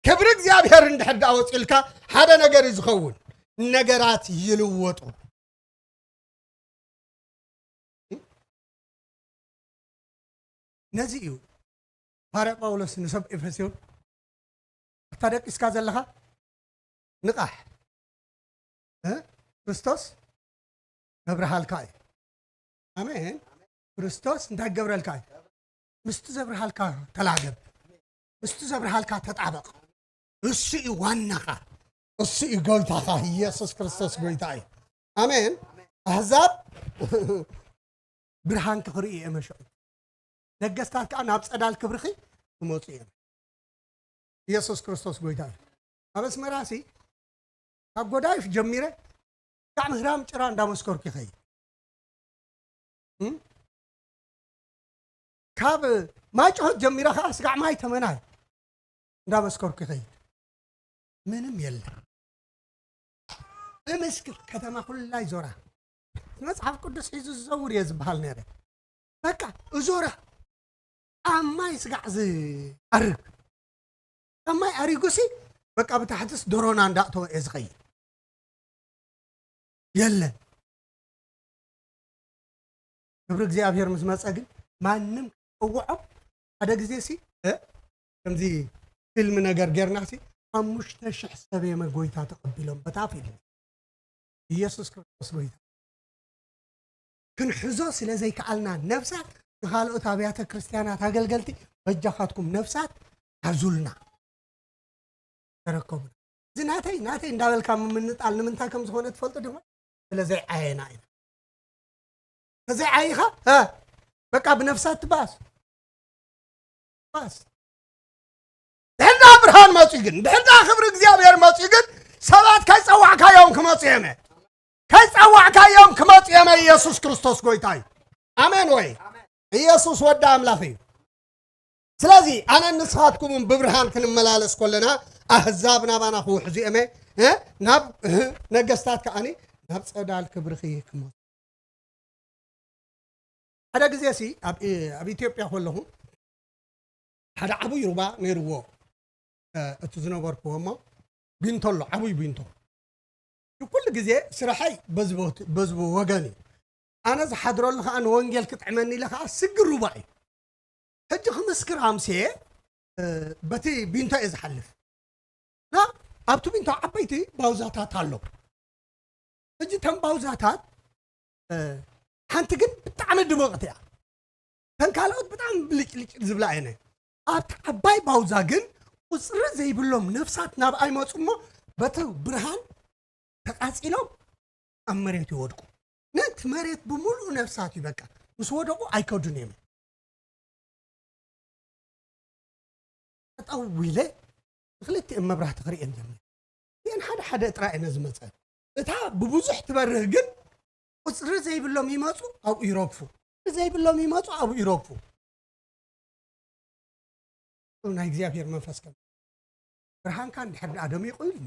ክብሪ እግዚኣብሔር እንድሕር ደኣ ወፂልካ ሓደ ነገር እዩ ዝኸውን። ነገራት ይልወጡ። ነዚ እዩ ሃዋርያ ጳውሎስ ንሰብ ኤፌሶን፣ "ኣታ ደቂስካ ዘለኻ ንቓሕ፣ እ? ክርስቶስ ዘብርሃልካ እዩ። ኣሜን። ክርስቶስ እንታይ ክገብረልካ እዩ? ምስቲ ዘብርሃልካ ተላገብ፣ ምስቲ ዘብርሃልካ ተጣበቕ። እሱ እዩ ዋናኻ፣ እሱ እዩ ጎይታኻ። ኢየሱስ ክርስቶስ ጎይታ እዩ። ኣሜን። ኣህዛብ ብርሃንኪ ክርእዩ እዮም መሸጡ። ነገስታት ከዓ ናብ ጸዳል ክብርኺ ክመጹ እዮም። ኢየሱስ ክርስቶስ ጎይታ እዩ። ኣብ ኣስመራ ሲ ካብ ጎዳይፍ ጀሚረ ክሳዕ ምህራም ጭራ እንዳመስከርኩ ይኸይድ። እም? ካብ ማይጨሆት ጀሚረ ከዓ ስጋዕ ማይ ተመናይ እንዳመስከርኩ ይኸይድ። ምንም የለን። እምስክር ከተማ ኩላይ ዞራ። መጽሓፍ ቅዱስ ሒዙ ዝዘውር እየ ዝበሃል ነይረ። በቃ እዞራ ኣብ ማይ ስጋዕ ዝዓርግ። ካብ ማይ ኣሪጉሲ በቃ ብታሕትስ ዶሮና እንዳእተወ እየ ዝኸይድ። የለን። ክብሪ እግዚኣብሔር ምስ መጸ ግን ማንም ክጸውዖም ሓደ ግዜ ሲ እ? ከምዚ ፊልም ነገር ጌርና ሲ ሓሙሽተ ሽሕ ሰብ የመ ጎይታ ተቐቢሎም በታ ፊልም። ኢየሱስ ክርስቶስ ጎይታ። ክንሕዞ ስለ ዘይከኣልና ነፍሳት ንኻልኦት ኣብያተ ክርስቲያናት ኣገልገልቲ በጃኻትኩም ነፍሳት ሓዙልና። ተረከቡና። እዚ ናተይ ናተይ እንዳበልካ ምምንጣል ንምንታይ ከም ዝኾነ ትፈልጡ ዲኹም? ስለ ዘይዓየና ኢና። ተዘይዓይኻ እ፣ በቃ ብነፍሳት ትባስ ባስ። ድሕና ብርሃን መፅኡ ግን ድሕና ክብሪ እግዚኣብሔር መፅኡ ግን ሰባት ከይፀዋዕካዮም ክመፁ የመ ከይፀዋዕካዮም ክመፁ የመ ኢየሱስ ክርስቶስ ጎይታ እዩ። ኣሜን ወይ? ኢየሱስ ወዲ ኣምላኽ እዩ። ስለዚ ኣነ ንስኻትኩምን ብብርሃን ክንመላለስ ከለና ኣህዛብ ናባና ክውሕዙ እመ እ? ናብ እ? ነገስታት ከኣኒ ናብ ጸዳል ክብርኺ ክመፁ። ሓደ ግዜ ሲ ኣብ ኣብ ኢትዮጵያ ከለኹ ሓደ ዓብይ ሩባ ነይርዎ እ፣ እቲ ዝነበርኩዎ እሞ ቢንቶ ኣሎ ዓብይ ቢንቶ። ኩሉ ግዜ ስራሐይ በዚ ቦት- በዚ ወገን እዩ። ኣነ ዝሓድረሉ ከዓ ንወንጌል ክጥዕመኒ ኢለ ከዓ ስግር ሩባ እዩ። ሕጂ ክምስክር ኣምስየ እ፣ በቲ ቢንቶ እየ ዝሓልፍ እና ኣብቲ ቢንቶ ዓበይቲ ባውዛታት ኣሎ። ሕጂ እተን ባውዛታት እ፣ ሓንቲ ግን ብጣዕሚ ድምቕቲ እያ። እተን ካልኦት ብጣዕሚ ብልጭልጭ ዝብላ እየን። ኣብቲ ዓባይ ባውዛ ግን ቁፅሪ ዘይብሎም ነፍሳት ናብኣ ይመፁ እሞ በቲ ብርሃን ተቃፂሎም ኣብ መሬት ይወድቁ። ነቲ መሬት ብምሉኡ ነፍሳት እዩ በቃ ምስ ወደቁ ኣይከዱን እዮም። ጠጠው ኢለ ክልቲኦም መብራህቲ ክርእየን ጀሚረ። እተን ሓደ ሓደ ጥራይ እየን ዝመፀን። እታ ብብዙሕ ትበርህ ግን ቁፅሪ ዘይብሎም ይመፁ ኣብኡ ይረግፉ፣ ቁፅሪ ዘይብሎም ይመፁ ኣብኡ ይረግፉ። ናይ እግዚኣብሔር መንፈስ ከም ብርሃንካ እንድሕር ደኣ ደሚቑ ኢሉ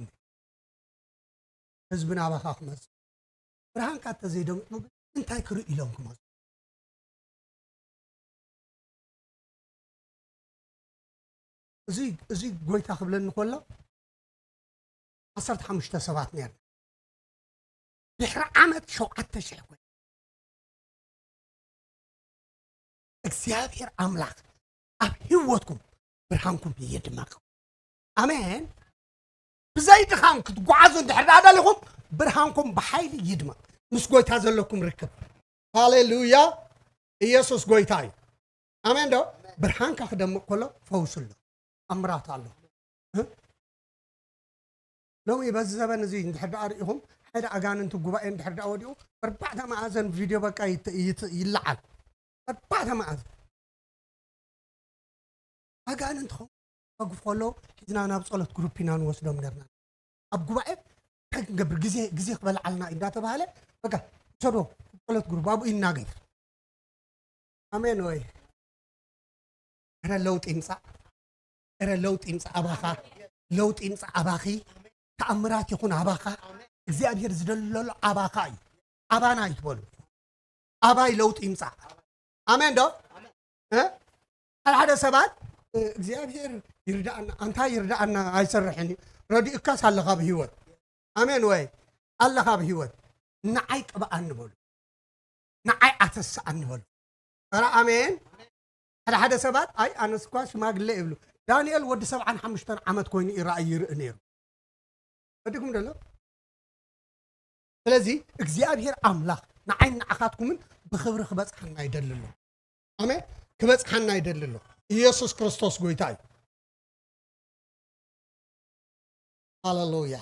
ህዝቢ ናባኻ ክመፁ ብርሃንካ እንተዘይደሚቑ ግን እንታይ ክርኢ ኢሎም ክመፁ? እዚ እዚ ጎይታ ክብለኒ ከሎ ዓሰርተ ሓሙሽተ ሰባት ነርና። ድሕሪ ዓመት ሸውዓተ ሽሕ ኮይኑ እግዚኣብሔር ኣምላኽ ኣብ ህይወትኩም ብርሃንኩም ይድመቕ። ኣሜን። ብዘይ ድኻም ክትጓዓዙ እንድሕር ደኣ ደሊኹም ብርሃንኩም ብሓይሊ ይድመቕ። ምስ ጎይታ ዘለኩም ርክብ። ሃሌሉያ። ኢየሱስ ጎይታ እዩ። ኣሜን ዶ? ብርሃንካ ክደምቕ ከሎ ፈውሲ ኣሎ፣ ኣምራት ኣሎ። እ? ሎሚ በዚ ዘበን እዚ እንድሕር ደኣ ርኢኹም ሓደ ኣጋንንቲ ጉባኤ እንድሕር ደኣ ወዲቑ ኣርባዕተ መኣዘን ቪድዮ በቃ ይት- ይት- ይለዓል። ኣርባዕተ መኣዘን ኣጋንንቲ ኸው ከግፉ ከለዉ ሒዝና ናብ ጸሎት ግሩፕ ኢና ንወስዶም ነርና። ኣብ ጉባኤ እንታይ ክንገብር ግዜ ግዜ ክበልዓልና እዩ እንዳተባሃለ በቃ ውሰዶ ጸሎት ግሩፕ ኣብኡ ይናገር። ኣሜን ወይ? እረ ለውጢ ይምጻእ፣ እረ ለውጢ ይምጻእ ኣባኻ፣ ለውጢ ይምጻእ ኣባኺ፣ ተኣምራት ይኹን ኣባኻ። እግዚኣብሔር ዝደለሎ ኣባኻ እዩ። ኣባና ይትበሉ ኣባይ ለውጢ ይምጻእ። ኣሜን ዶ? እ? ሓደ ሓደ ሰባት እ፣ እግዚኣብሔር ይርዳኣና ኣንታ ይርዳኣና ኣይሰርሕን እዩ። ረዲእካስ ኣለኻ ብህይወት። ኣሜን ወይ? ኣለኻ ብህይወት። ንዓይ ቅብኣኒ በሉ፣ ንዓይ ኣተስኣኒ በሉ። ኧረ ኣሜን። ሓደ ሓደ ሰባት ኣይ ኣነስ እኳ ሽማግለ ይብሉ። ዳንኤል ወዲ ሰብዓን ሓሙሽተን ዓመት ኮይኑ እዩ ራእይ ይርኢ ነይሩ። ወዲኩም ደሎ። ስለዚ እግዚኣብሔር ኣምላኽ ንዓይን ንዓኻትኩምን ብኽብሪ ክበጽሓና ይደሊ ኣሎ። ኣሜን። ክበጽሓና ይደሊ ኣሎ። ኢየሱስ ክርስቶስ ጎይታ እዩ። ሃሌሉያ።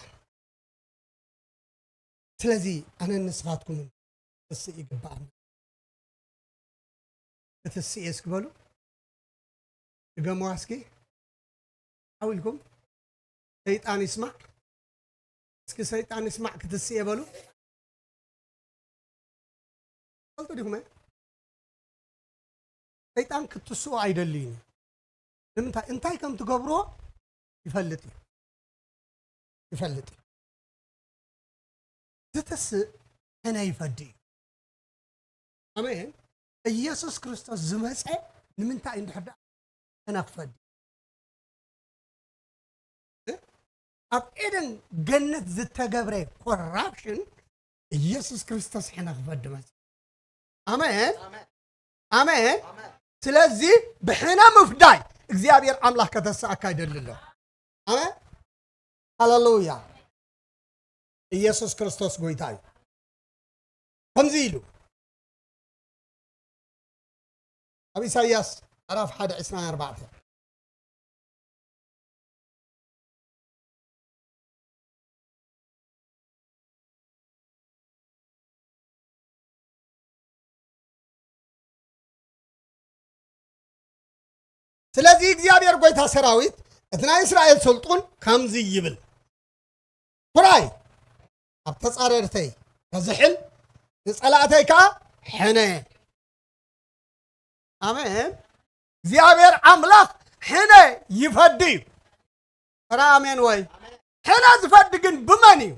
ስለዚ ኣነን ንስኻትኩምን ክትስእ ይግብኣና። ክትስእ እስኪ በሉ። ድገሙዋ እስኪ። ሓው ኢልኩም። ሰይጣን ይስማዕ። እስኪ ሰይጣን ይስማዕ ክትስእ በሉ። ፈልጡ ዲኹም? ሰይጣን ክትስኡ ኣይደልይን እዩ። ንምንታይ? እንታይ ከም ትገብርዎ ይፈልጥ እዩ። ይፈልጥ እዩ። ዝትስእ ሕነ ይፈዲ እዩ። ኣሜን። ኢየሱስ ክርስቶስ ዝመጸ ንምንታይ እንድሕር ደኣ ሕነ ክፈዲ። ኣብ ኤደን ገነት ዝተገብረ ኮራፕሽን ኢየሱስ ክርስቶስ ሕነ ክፈዲ መጽ ኣሜን። ኣሜን። ስለዚ ብሕነ ምፍዳይ እግዚኣብሔር ኣምላኽ ከተሳእካ ይደሊ ኣሎ። ኣሜን። ሃሌሉያ። ኢየሱስ ክርስቶስ ጎይታ እዩ። ከምዚ ኢሉ ኣብ ኢሳይያስ ዕራፍ ሓደ ዕስራን ኣርባዕተን ስለዚ እግዚኣብሔር ጎይታ ሰራዊት እቲ ናይ እስራኤል ስልጡን ከምዚ ይብል፣ ኩራይ ኣብ ተጻረርተይ ከዝሕል፣ ንጸላእተይ ከኣ ሕነ። ኣሜን። እግዚኣብሔር ኣምላኽ ሕነ ይፈዲ እዩ። ኧረ ኣሜን ወይ። ሕነ ዝፈዲ ግን ብመን እዩ?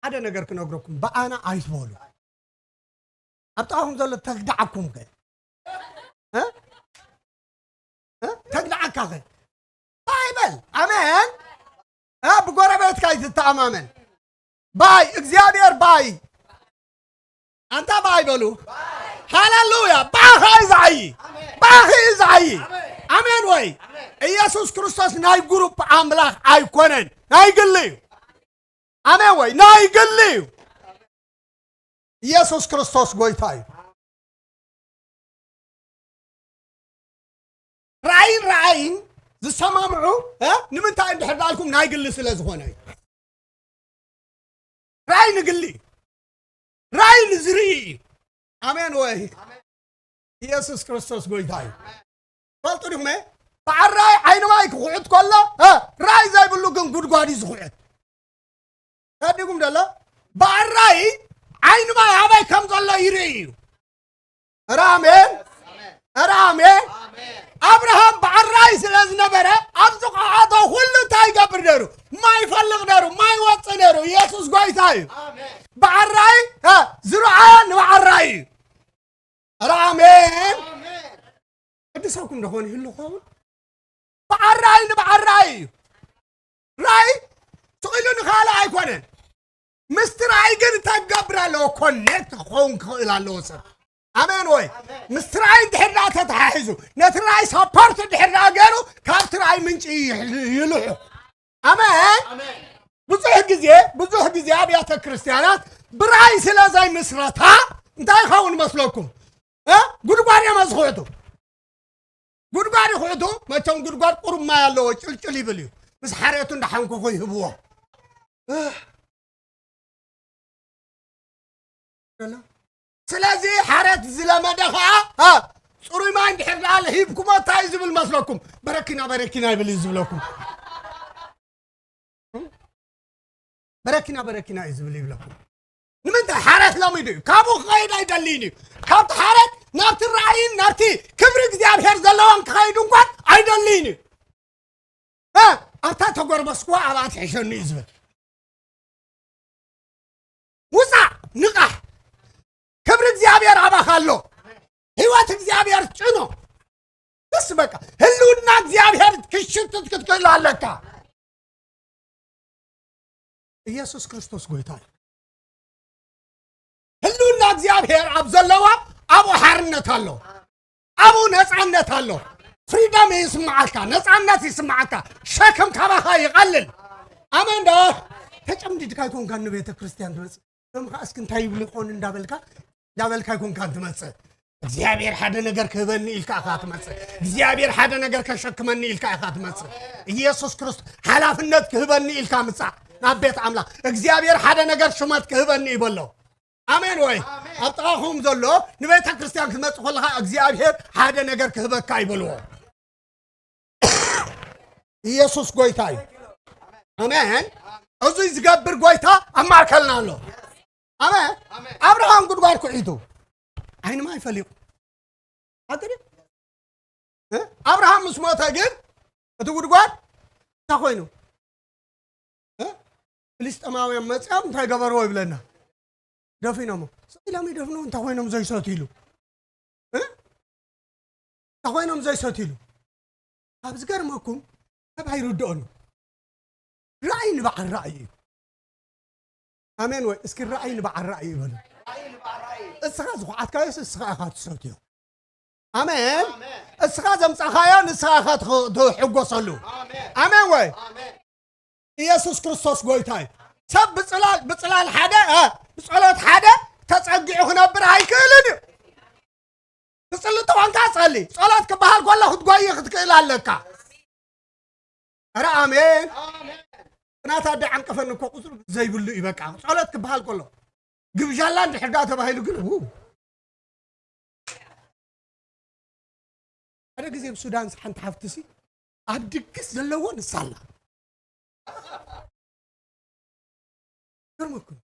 ሓደ ነገር ክነግረኩም፣ ብኣና ኣይትበሉ። ኣብ ጥቓኹም ዘሎ ተግድዓኩም ከ? እ? እ? ተግድዓካ ከ? እንታይ በል? ኣሜን። እ? ብጎረቤትካ ኣይትተኣማመን። ባይ፣ እግዚኣብሔር ባይ። ኣንታ ባይ በሉ። ሃሌሉያ። ብኣኻ እዩ ዝዓዪ። ብኣኺ እዩ ዝዓዪ። ኣሜን ወይ? ኢየሱስ ክርስቶስ ናይ ግሩፕ ኣምላኽ ኣይኮነን። ናይ ግሊ እዩ። ኣሜን ወይ? ናይ ግሊ እዩ። ኢየሱስ ክርስቶስ ጎይታ እዩ። ራእይን ራእይን ዝሰማምዑ፣ እ? ንምንታይ እንድሕር ዳልኩም ናይ ግሊ ስለ ዝኾነ እዩ። ራእይ ንግሊ እዩ። ራእይ ንዝርኢ እዩ። ኣሜን ወይ? ኢየሱስ ክርስቶስ ጎይታ እዩ። ፈልጡ ዲኹም? በዓል ራእይ ዓይኒ ማይ ክኹዕት ከሎ፣ እ፣ ራእይ ዘይብሉ ግን ጉድጓድ እዩ ዝኹዕት። ተዲጉም ደሎ? በዓል ራእይ ዓይኒ ማይ ኣበይ ከም ዘሎ ይርኢ እዩ። ኧረ ኣሜን። ኧረ ኣሜን። ኣብርሃም በዓል ራእይ ስለ ዝነበረ፣ ኣብ ዝኸዓቶ ኩሉ እንታይ ይገብር ነይሩ? ማይ ይፈልቕ ነይሩ፣ ማይ ይወጽእ ነይሩ። ኢየሱስ ጎይታ እዩ። በዓል ራእይ፣ እ፣ ዝረኣዮ ንበዓል ራእይ እዩ። ኧረ ኣሜን። ቅዱሳኩም ደኾን ይህሉ ኸውን? በዓል ራእይ ንበዓል ራእይ እዩ። ራእይ ስቕ ኢሉ ንኻልእ ኣይኮነን። ምስቲ ራእይ ግን እንታይ ክገብር ኣለዎ? ኮኔክት ክኸውን ክኽእል ኣለዎ ሰብ። ኣሜን ወይ? ምስቲ ራእይ እንድሕር ደኣ ተተሓሒዙ፣ ነቲ ራእይ ሳፖርት እንድሕር ደኣ ገይሩ፣ ካብቲ ራእይ ምንጪ ይልሑ። ኣሜን። ብዙሕ ግዜ፣ ብዙሕ ግዜ ኣብያተ ክርስቲያናት ብራእይ ስለ ዘይምስረታ እንታይ ይኸውን መስለኩም? እ? ጉድጓድ እዮም ዝኹዕቱ። ጉድጓድ ይኹዕቱ፣ መቸም ጉድጓድ ቁሩብ ማይ ኣለዎ፣ ጭልጭል ይብል እዩ። ምስ ሓሬቱ እንዳሓንኮኹ ይህብዎ። እ? ስለዚ ሓሬት ዝለመደ ኸዓ፣ እ፣ ጽሩይ ማይ እንድሕር ደኣ ሂብኩሞ እንታይ እዩ ዝብል መስለኩም? በረኪና፣ በረኪና ይብል እዩ ዝብለኩም። በረኪና በረኪና እዩ ዝብል ይብለኩም። ንምንታይ? ሓረት ለሚዱ እዩ። ካብኡ ክኸይድ ኣይደልይን እዩ። ካብቲ ሓረት ናብቲ ራእይን ናብቲ ክብሪ እግዚኣብሔር ዘለዎን ክኸይድ እንኳን ኣይደልይን እዩ። እ፣ ኣብታ ተጎርበስኩዋ ኣብኣ ትሕሸኒ እዩ ዝብል። ውፃእ፣ ንቓሕ። ክብሪ እግዚኣብሔር ኣባኻ ኣሎ። ህይወት እግዚኣብሔር ጭኖ። ደስ በቃ። ህልውና እግዚኣብሔር ክሽትት ክትክእል ኣለካ። ኢየሱስ ክርስቶስ ጎይታ እዩ። ህልውና እግዚኣብሔር ኣብ ዘለዋ ኣብኡ ሓርነት ኣሎ። ኣብኡ ነፃነት ኣሎ። ፍሪደም ይስምዓካ፣ ነፃነት ይስምዓካ። ሸክም ካባኻ ይቐልል። ኣሜን ዶ? ተጨምዲድካ ኣይኮንካን ንቤተ ክርስቲያን ትመጽእ። እዞም ኸኣ እስኪ እንታይ ይብሉ ይኾን እንዳበልካ፣ እንዳበልካ ኣይኮንካን ትመጽእ። እግዚኣብሔር ሓደ ነገር ክህበኒ ኢልካ ኢኻ ትመጽእ። እግዚኣብሔር ሓደ ነገር ከሸክመኒ ኢልካ ኢኻ ትመጽእ። ኢየሱስ ክርስቶስ ሓላፍነት ክህበኒ ኢልካ ምጻእ ናብ ቤት ኣምላኽ። እግዚኣብሔር ሓደ ነገር ሽመት ክህበኒ እዩ በሎ። ኣሜን ወይ? ኣሜን። ኣብ ጥቓኹም ዘሎ ንቤተ ክርስቲያን ክትመጽእ ከለኻ እግዚኣብሔር ሓደ ነገር ክህበካ እዩ በልዎ። ኢየሱስ ጎይታ እዩ። ኣሜን። እዚ ዝገብር ጎይታ ኣብ ማእከልና ኣሎ። ኣሜን። ኣሜን። ኣብርሃም ጉድጓድ ኩዒቱ ዓይኒ ማይ ፈሊቑ። ኣገደ? እ? ኣብርሃም ምስ ሞተ ግን እቲ ጉድጓድ እንታይ ኮይኑ? እ? ፍልስጤማውያን መጺኦም እንታይ ገበርዎ ይብለና? ደፊኖሞ። ስቕ ኢሎም ይደፍንዎ፣ እንታይ ኮይኖም ዘይሰትይሉ? እ? እንታይ ኮይኖም ዘይሰትይሉ? ኣብ ዝገርመኩም፣ ሰብ ኣይርድኦን እዩ። ራእይ ንበዓል ራእይ እዩ። ኣሜን ወይ? እስኪ ራእይ ንበዓል ራእይ ይበሉ። እስኻ ዝኹዓትካዮስ እስኻ ኢኻ ትሰትዮ። ኣሜን። እስኻ ዘምጻኻዮ ንስኻ ኢኻ ትኽ-፣ ትሕጎሰሉ። ኣሜን ወይ? ኢየሱስ ክርስቶስ ጎይታ እዩ። ሰብ ብጽላል፣ ብጽላል ሓደ፣ እ፣ ብጸሎት ሓደ ተጸጊዑ ክነብር ኣይክእልን እዩ። ትጽሊ ተኾንካ ጸሊ። ጸሎት ክበሃል ከሎ ክትጎይ ክትክእል ኣለካ። ኧረ ኣሜን። ጽናት ኣደ ዓንቀፈኒ እኮ ቁጽሪ ዘይብሉ እዩ በቃ። ጸሎት ክበሃል ከሎ ግብዣላ እንድሕር ደኣ ተባሂሉ ግን፣ ው። ሓደ ግዜ ኣብ ሱዳን ሓንቲ ሓፍትሲ ኣብ ድግስ ዘለዎ ንሳ ኣላ። ገርመኩም።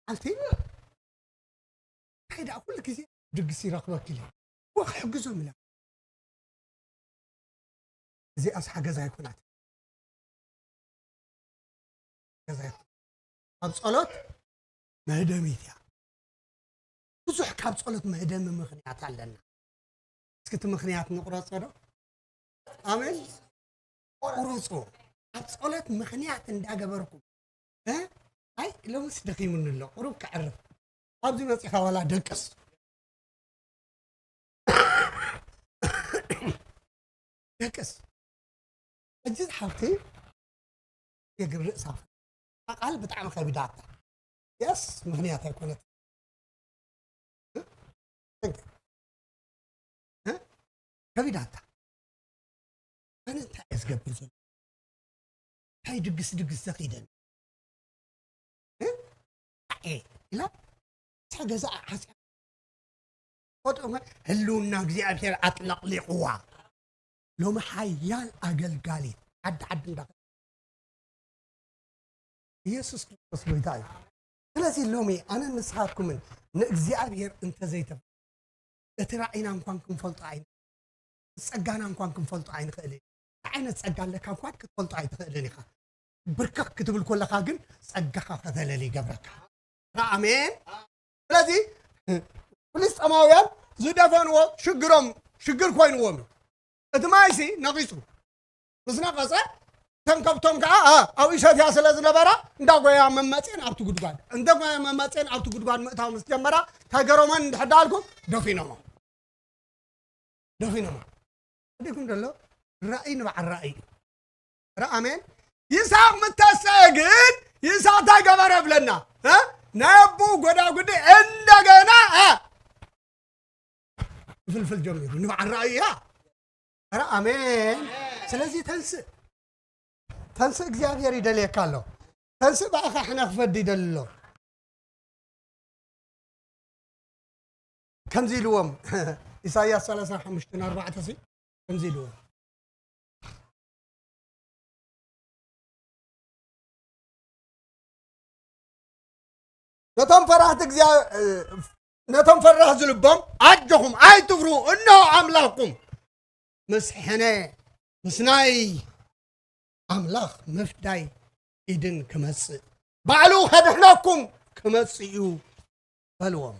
ኣንቲ እንታይ ደኣ ኩሉ ግዜ ድግስ ይረኽበኪ ኢለ። ወ ክሕግዞም ኢለ። እዚኣስ ሓገዝ ኣይኮናት። ሓገዝ ኣይኮናት። ኣብ ጸሎት መህደሚት እያ። ብዙሕ ካብ ጸሎት መህደሚ ምኽንያት ኣለና። እስኪ እቲ ምኽንያት ንቑረጾ ዶ? ኣሜን። ቁረጾ። ኣብ ጸሎት ምኽንያት እንዳገበርኩም፣ እ? ኣይ፣ ሎምስ ደኺሙኒ ኣሎ፣ ቁሩብ ከዕርፍ። ኣብዚ መጺኻ ዋላ ደቅስ። ደቅስ። ሕጂ ዝሓፍቲ የግብሪ እሳፍ። ቃል ብጣዕሚ ከቢዳታ። የስ፣ ምኽንያት ኣይኮነት። እ? ከቢዳታ። ኣነ እንታይ እየ ዝገብር ዘሎ? እንታይ ድግስ ድግስ ዘኺደኒ? እ? ኣኤ ኢላ፣ እታ ገዛ ዓጽያ። ቆጥመ ህልውና እግዚኣብሔር ኣጥለቕሊቕዋ። ሎሚ ሓያል ኣገልጋሊት ዓዲ ዓዲ እንዳ ኢየሱስ ክርስቶስ ጎይታ እዩ። ስለዚ ሎሚ ኣነ ንስኻትኩምን ንእግዚኣብሔር እንተዘይተ-፣ እቲ ራእይና እንኳን ክንፈልጦ ኣይን-፣ ጸጋና እንኳን ክንፈልጦ ኣይንኽእልን። እንታይ ዓይነት ጸጋ ኣለካ እንኳን ክትፈልጦ ኣይትኽእልን ኢኻ። ብርክኽ ክትብል ከለኻ ግን ጸጋኻ ከተለሊ ይገብረካ። ኣሜን። ስለዚ ፍልስጤማውያን ዝደፈንዎ ሽግሮም፣ ሽግር ኮይንዎም እዩ። እቲ ማይሲ ነቒጹ። ምስ ነቐጸ፣ እተን ከብቶም ከኣ፣ ኣ፣ ኣብኡ ይሰትያ ስለ ዝነበራ፣ እንዳጎያ መመጽየን ኣብቲ ጉድጓድ፣ እንዳጎያ መመጽየን ኣብቲ ጉድጓድ ምእታው ምስ ጀመራ፣ ተገሮመን እንድሕር ደኣልኩ፣ ደፊኖሞ። ደፊኖሞ። ኣዲኩም ደሎ፣ ራእይ ንበዓል ራእይ እዩ። ረ-፣ ኣሜን። ይስሐቅ ምተሰአ ግን፣ ይስሐቅ እንታይ ገበረ ብለና? እ? ናይ ኣቦኡ ጎዳጉዲ እንደገና፣ እ? ክፍልፍል ጀሚሩ። ንበዓል ራእይ እያ። ረ-፣ ኣሜን። ስለዚ ተንስእ። ተንስእ፣ እግዚኣብሔር ይደልየካ ኣሎ። ተንስእ፣ ብኣኻ ሕነ ክፈዲ ይደሊ ኣሎ። ከምዚ ኢልዎም፣ ኢሳይያስ ሰላሳ ሓሙሽተ ኣርባዕተ ሲ፣ ከምዚ ኢልዎም። ነቶም ፈራህቲ እግዚኣብ-፣ ነቶም ፈራህ ዝልቦም ኣጆኹም፣ ኣይትፍርሁ፣ እንሆ ኣምላኽኩም ምስ ሕነ፣ ምስ ናይ ኣምላኽ ምፍዳይ ኢድን ክመጽእ፣ ባዕሉ ከድሕነኩም ክመጽእ እዩ በልዎም።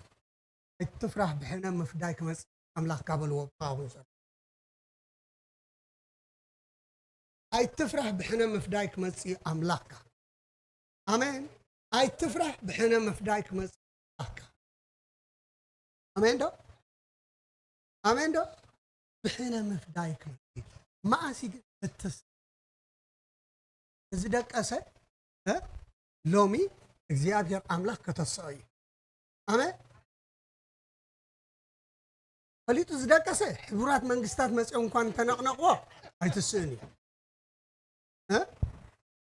ኣይትፍራህ፣ ብሕነ ምፍዳይ ክመጽእ ኣምላኽካ በልዎም። ኣብኡ ዘሎ ኣይትፍራህ፣ ብሕነ ምፍዳይ ክመጽእ ኣምላኽካ። ኣሜን። ኣይትፍራህ፣ ብሕነ ምፍዳይ ክመጽእ ኣምላኽካ። ኣሜን ዶ? ኣሜን ዶ? ብሕነ ምፍዳይ ክመጽእ። መዓስ እዩ ግን? እትስ-፣ እዚ ደቀሰ፣ እ? ሎሚ እግዚኣብሔር ኣምላኽ ከተስኦ እዩ። ኣሜን። ፈሊጡ ዝደቀሰ፣ ሕቡራት መንግስታት መጺኦም እንኳን እንተነቕነቕዎ ኣይትስእን እዩ። እ?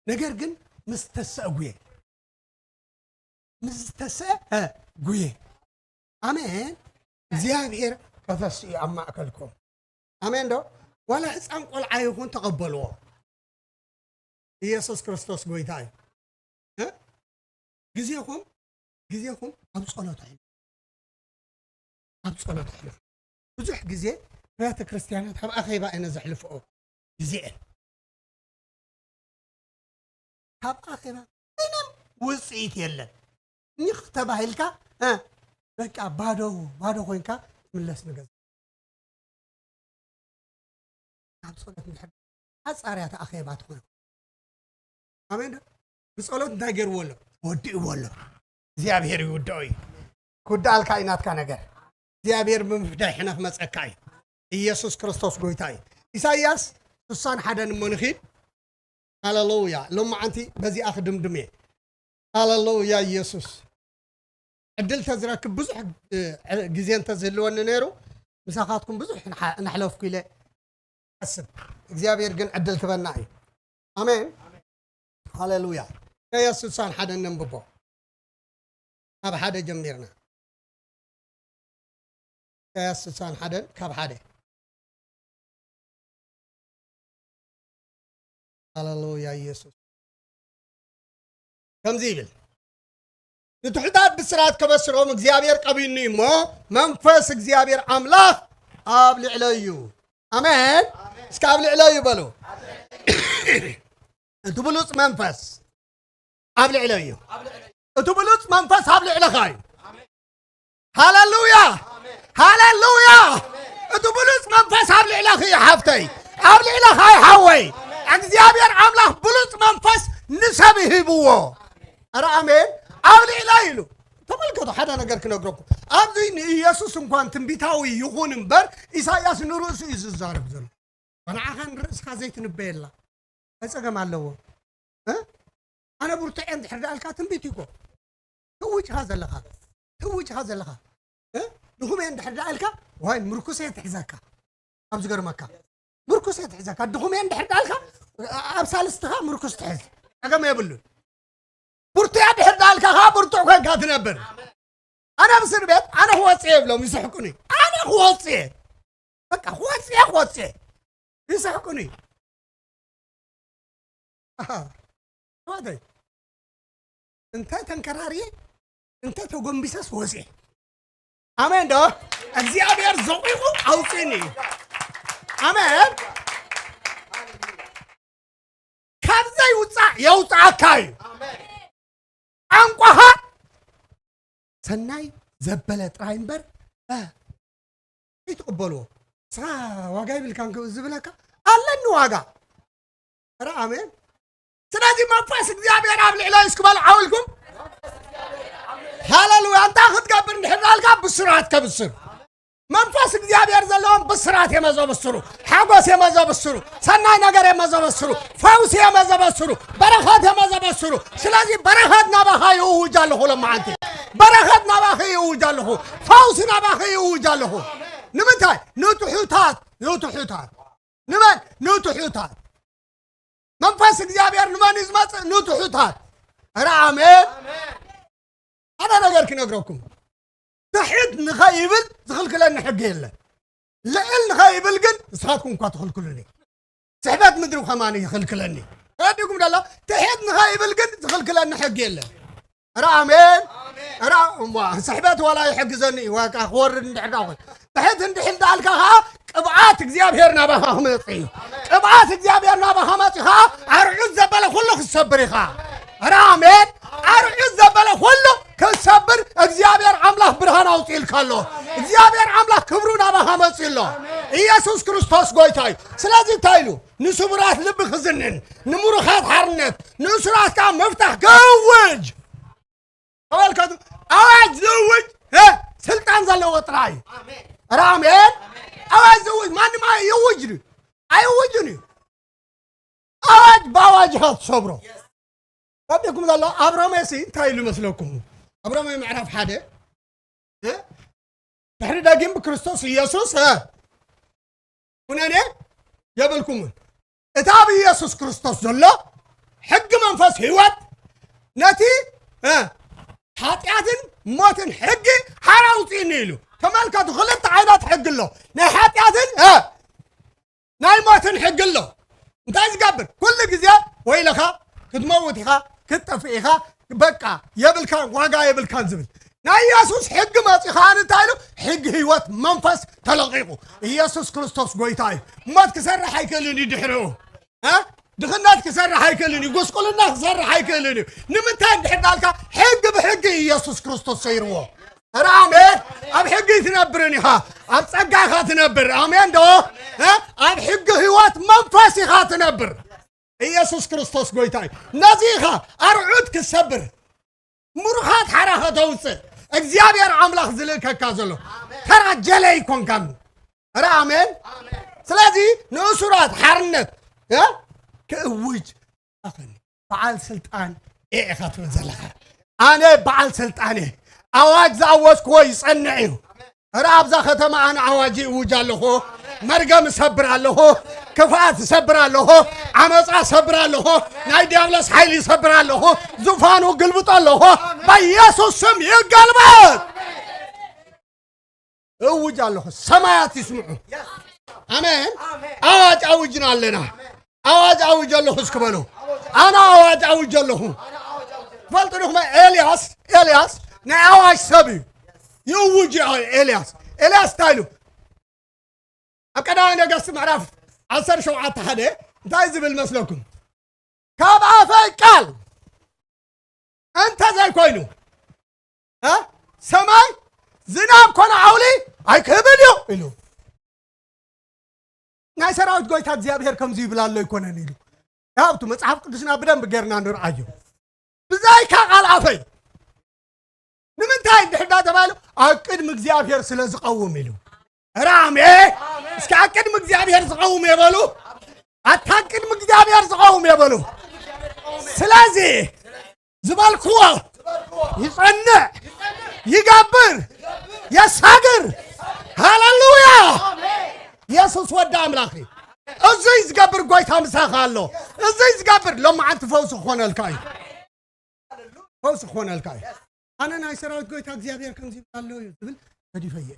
ነገር ግን ምስ ተስአ ጉየ። ምስ ዝተስአ፣ እ፣ ጉየ። ኣሜን። እግዚኣብሔር ከተስኡ ኣብ ማእከልኩም። ኣሜን ዶ? ዋላ ህፃን ቆልዓ ይኹን ተቐበልዎ። ኢየሱስ ክርስቶስ ጎይታ እዩ። እ? ግዜኹም፣ ግዜኹም ኣብ ጸሎት ኣሕልፉ። ኣብ ጸሎት ኣሕልፉ። ብዙሕ ግዜ ኣብያተ ክርስቲያናት ኣብ ኣኼባ እየን ዘሕልፍኦ ግዜአን። ካብ ኣኼባ ምንም ውጽኢት የለን። ኒኽ ተባሂልካ፣ እ፣ በቃ ባዶ፣ ባዶ ኮይንካ ትምለስ ንገዛ። ካብ ጸሎት እንድሕር ሓጻር እያ እታ ኣኼባ ትኾን። ኣሜን ዶ? ብጸሎት እንታይ ገይርዎ ኣሎ? ወዲእዎ ኣሎ። እግዚኣብሔር ይውድኦ እዩ። ክውድኣልካ እዩ ናትካ ነገር። እግዚኣብሔር ብምፍዳይ ሕነ ክመጸካ እዩ። ኢየሱስ ክርስቶስ ጎይታ እዩ። ኢሳይያስ ስሳን ሓደን እሞ ንኺድ። ሃሌሉያ። ሎማዓንቲ በዚኣ ክድምድም እየ። ሃሌሉያ ኢየሱስ። ዕድል ተዝረክብ ብዙሕ፣ እ፣ ግዜ እንተዝህልወኒ ነይሩ፣ ምሳኻትኩም ብዙሕ ንሓ-፣ ንሕለፍኩ ኢለ ኣስብ። እግዚኣብሔር ግን ዕድል ክበና እዩ። ኣሜን። ሃሌሉያ። ኢሳይያስ ስሳን ሓደን ነንብቦ። ካብ ሓደ ጀሚርና። ኢሳይያስ ስሳን ሓደን ካብ ሓደ። ሃሌሉያ ኢየሱስ። ከምዚ ይብል፣ ንትሑታት ብስራት ከበስሮም እግዚኣብሔር ቀቢኒ እሞ መንፈስ እግዚኣብሔር ኣምላኽ ኣብ ልዕለይ እዩ። ኣሜን። እስከ ኣብ ልዕለይ እዩ በሉ። እቲ ብሉጽ መንፈስ ኣብ ልዕለይ እዩ። እቲ ብሉጽ መንፈስ ኣብ ልዕለኻ እዩ። ሃሌሉያ፣ ሃሌሉያ። እቲ ብሉጽ መንፈስ ኣብ ልዕለኺ እዩ ሓፍተይ፣ ኣብ ልዕለኻ እዩ ሓወይ። እግዚኣብሔር ኣምላኽ ብሉጽ መንፈስ ንሰብ ይህብዎ። ኧረ ኣሜን። ኣብ ልዕለይ ኢሉ። ተመልከቱ፣ ሓደ ነገር ክነግረኩም። ኣብዚ ንኢየሱስ እንኳን ትንቢታዊ ይኹን እምበር፣ ኢሳይያስ ንርእሱ እዩ ዝዛረብ ዘሎ። ንዓኻ ንርእስኻ ዘይትንበየላ እንታይ ጸገም ኣለዎ? እ? ኣነ ብርቱዕ እየ እንድሕር ደኣልካ ትንቢት እዩ እኮ። ትውጭኻ ዘለኻ፣ ትውጭኻ ዘለኻ። እ? ድኹም እየ እንድሕር ደኣልካ፣ ዋይ ምርኩስ እየ ትሕዘካ። ኣብ ዝገርመካ፣ ምርኩስ እየ ትሕዘካ። ድኹም እየ እንድሕር ደኣልካ፣ ኣብ ሳልስትኻ ምርኩስ ትሕዝ። ጸገም የብሉን። ብርቱዕ እየ እንድሕር ደኣልካ ኸዓ ብርቱዕ ኮይንካ ትነብር። ኣነ ኣብ እስር ቤት፣ ኣነ ክወፅእ እየ ይብሎም፣ ይስሕቁኒ። ኣነ ክወፅእ እየ። በቃ ክወፅእ እየ፣ ክወፅእ እየ። ይስሕቁኒ። ኣሃ። ኣሕዋተይ፣ እንተ ተንከራርየ፣ እንተ ተጎንቢሰስ ወፅየ። ኣሜን ዶ? እግዚኣብሔር ዘቑቑ ኣውፅእኒ እዩ። ኣሜን። ካብ ዘይውፃእ የውፅኣካ እዩ። ቋንቋኻ ሰናይ ዘበለ ጥራይ እምበር፣ እ፣ ኣይትቕበልዎ። ንስኻ ዋጋ ይብልካን ዝብለካ ኣለኒ ዋጋ። ኧረ ኣሜን። ስለዚ መንፈስ እግዚኣብሔር ኣብ ልዕለይ እስኪ በሉ ዓው ኢልኩም። ሃሌሉያ። እንታይ ክትገብር እንድሕር ዳልካ ብስራት ከብስር። መንፈስ እግዚኣብሔር ዘለዎም ብስራት እዮም ዘበስሩ፣ ሓጎስ እዮም ዘበስሩ፣ ሰናይ ነገር እዮም ዘበስሩ፣ ፈውሲ እዮም ዘበስሩ፣ በረኸት እዮም ዘበስሩ። ስለዚ በረኸት ናባኻ ይእውጅ ኣለኹ፣ ሎማዓንቲ በረኸት ናባኺ ይእውጅ ኣለኹ፣ ፈውሲ ናባኺ ይእውጅ ኣለኹ። ንምንታይ? ንትሑታት፣ ንትሑታት። ንመን? ንትሑታት። መንፈስ እግዚኣብሔር ንመን እዩ ዝመጽእ? ንትሑታት። ኧረ ኣሜን። ሓደ ነገር ክነግረኩም፣ ትሕት ንኸይብል ዝኽልክለኒ ሕጊ የለን። ልዕል ንኸይብል ግን ንስኻትኩም እኳ ትኽልክሉኒ። ስሕበት ምድሪ ከማን ይኽልክለኒ። ተረዲእኩም ደሎ? ትሕት ንኸይብል ግን ዝኽልክለኒ ሕጊ የለን። ኧረ ኣሜን። ኧረ እሞ ስሕበት ዋላ ይሕግዘኒ እዩ፣ ዋቃ ክወርድ እንድሕር ዳ ኾን። ትሕት እንድሕር ዳልካ ኸዓ ቅብኣት እግዚኣብሔር ናባኻ ክመጽእ እዩ። ቅብኣት እግዚኣብሔር ናባኻ መጺኡ ኸዓ ኣርዑት ዘበለ ኩሉ ክትሰብር ኢኻ። ኧረ ኣሜን። ኣርዑት ዘበለ ኩሉ ክትሰብር እግዚኣብሔር ኣምላኽ ብርሃን ኣውፅእልካ ኣሎ። እግዚኣብሔር ኣምላኽ ክብሩ ናባኻ መጺኡ ኣሎ። ኢየሱስ ክርስቶስ ጎይታ እዩ። ስለዚ እንታይ ኢሉ? ንስቡራት ልቢ ክዝንን፣ ንምሩኻት ሓርነት፣ ንእሱራት ከዓ ምፍታሕ ክእውጅ። ተመልከቱ፣ ኣዋጅ ዝእውጅ፣ እ፣ ስልጣን ዘለዎ ጥራይ እዩ። ኧረ ኣሜን። ኣዋጅ ዝእውጅ ማንም ኣይ-፣ ይእውጅ ድዩ? ኣይእውጅን እዩ። ኣዋጅ ብኣዋጅ ኢኻ ትሰብሮ። ረዲእኩም ዘሎ ኣብ ሮሜ ሲ እንታይ ኢሉ መስለኩም? ኣብ ሮሜ ምዕራፍ ሓደ፣ እ፣ ድሕሪ ደጊም ብክርስቶስ ኢየሱስ፣ እ፣ ኩነኔ የብልኩምን። እቲ ኣብ ኢየሱስ ክርስቶስ ዘሎ ሕጊ መንፈስ ህይወት ነቲ፣ እ፣ ሓጢኣትን ሞትን ሕጊ ሓራ ኣውፅእኒ ኢሉ። ተመልከቱ፣ ክልተ ዓይነት ሕጊ ኣሎ። ናይ ሓጢኣትን፣ እ፣ ናይ ሞትን ሕጊ ኣሎ። እንታይ ዝገብር? ኩሉ ግዜ ወይለኻ ክትመውት ኢኻ፣ ክትጠፍእ ኢኻ፣ በቃ የብልካን፣ ዋጋ የብልካን ዝብል። ናይ ኢየሱስ ሕጊ መፂኡ ኸዓ እንታይ ኢሉ? ሕጊ ህይወት መንፈስ ተለቒቑ። ኢየሱስ ክርስቶስ ጎይታ እዩ። ሞት ክሰርሕ ኣይክእልን እዩ ድሕሪኡ። እ? ድኽነት ክሰርሕ ኣይክእልን እዩ። ጉስቁልና ክሰርሕ ኣይክእልን እዩ። ንምንታይ እንድሕር ዳልካ? ሕጊ ብሕጊ ኢየሱስ ክርስቶስ ሰይርዎ። ኧረ ኣሜን። ኣብ ሕጊ ትነብርን ኢኻ፣ ኣብ ጸጋ ኢኻ ትነብር። ኣሜን ዶ? እ? ኣብ ሕጊ ህይወት መንፈስ ኢኻ ትነብር። ኢየሱስ ክርስቶስ ጎይታ እዩ። ነዚ ኢኻ ኣርዑት ክሰብር፣ ምሩኻት ሓራ ከተውፅእ፣ እግዚኣብሔር ኣምላኽ ዝልእከካ ዘሎ። ተራ ጀለ ኣይኮንካን። ኧረ ኣሜን። ስለዚ ንእሱራት ሓርነት፣ እ፣ ክእውጅ ኣኸኒ። በዓል ስልጣን እየ ኢኻ ትብል ዘለኻ። ኣነ በዓል ስልጣን እየ። ኣዋጅ ዝኣወጅክዎ ይጸንዕ እዩ። ኧረ ኣብዛ ከተማ ኣነ ኣዋጅ ይእውጅ ኣለኹ። መርገም እሰብር ኣለኹ። ክፍኣት እሰብር ኣለኹ። ዓመጻ እሰብር ኣለኹ። ናይ ዲያብሎስ ሓይሊ እሰብር ኣለኹ። ዙፋኑ ግልብጦ ኣለኹ። በኢየሱስ ስም ይገልበጥ። እውጅ ኣለኹ። ሰማያት ይስምዑ። ኣሜን። ኣዋጅ ኣውጅና ኣለና። ኣዋጅ ኣውጅ ኣለኹ እስኪ በሉ። ኣነ ኣዋጅ ኣውጅ ኣለኹ። ትፈልጡ ዲኹም? ኤልያስ፣ ኤልያስ ናይ ኣዋጅ ሰብ እዩ። ይእውጅ እዩ ኤልያስ። ኤልያስ እንታይ ኢሉ? ኣብ ቀዳማይ ነገስት ምዕራፍ ዓሰርተ ሸውዓተ ሓደ እንታይ ዝብል መስለኩም? ካብ ኣፈይ ቃል እንተ ዘይኮይኑ፣ እ፣ ሰማይ ዝናብ ኮነ ዓውሊ ኣይክህብን እዩ ኢሉ። ናይ ሰራዊት ጎይታ እግዚኣብሔር ከምዚ ይብል ኣሎ ኣይኮነን ኢሉ። ያው ኣብቲ መጽሓፍ ቅዱስና ብደንብ ጌርና ንርኣዮ። ብዛይካ ቃል ኣፈይ ንምንታይ እንድሕር ዳ ተባሂሉ ኣብ ቅድሚ እግዚኣብሔር ስለ ዝቐውም ኢሉ። ራሜ እስኪ ኣብ ቅድሚ እግዚኣብሔር ዝቐውም የበሉ። ኣታ ቅድሚ እግዚኣብሔር ዝቐውም የበሉ። ስለዚ ዝበልክዎ ይጸንዕ፣ ይገብር፣ የሳግር። ሃሌሉያ! ኢየሱስ ወዲ ኣምላኽ እዩ። እዙይ ዝገብር ጎይታ ምሳኻ ኣሎ። እዙይ ዝገብር ሎማዓንቲ ፈውሲ ክኾነልካ እዩ። ፈውሲ ክኾነልካ እዩ። ኣነ ናይ ሰራዊት ጎይታ እግዚኣብሔር ከምዚ ይብል ኣሎ እዩ ዝብል ገዲፈ እየ።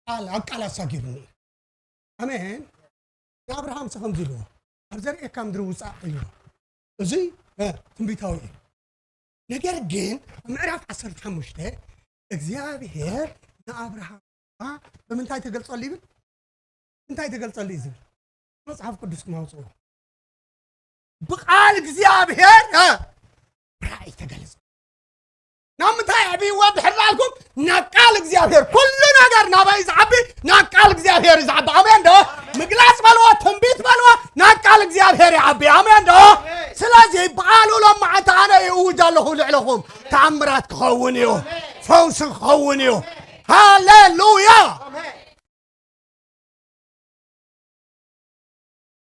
ቃል ኣብ ቃል ኣሳጊሩኒ እዩ። ኣሜን። ንኣብርሃም ስ ከምዚ ኢልዎ ኣብ ዘርእካ ምድሪ ውፃእ ኢልዎ። እዚ እ፣ ትንቢታዊ እዩ። ነገር ግን ኣብ ምዕራፍ ዓሰርተ ሓሙሽተ እግዚኣብሔር ንኣብርሃም ብምንታይ ተገልጸሉ ይብል? እንታይ ተገልጸሉ እዩ ዝብል መጽሓፍ ቅዱስ ክማውፅዎ ብቃል እግዚኣብሔር እ፣ ራእይ ተገለጸ። ናብ ምንታይ ኣዕብይዎ ድሕር ዳልኩም ናብ ቃል እግዚኣብሔር። ኩሉ ነገር ናባይ ዝዓቢ ናብ ቃል እግዚኣብሔር እዩ ዝዓቢ። ኣሜን ዶ? ምግላጽ በልዎ፣ ትንቢት በልዎ፣ ናብ ቃል እግዚኣብሔር ይዓቢ። ኣሜን ዶ? ስለዚ ብቃሉ ሎማዓንቲ ኣነ ይእውጅ ኣለኹ ልዕለኹም። ተኣምራት ክኸውን እዩ፣ ፈውሲ ክኸውን እዩ። ሃሌሉያ።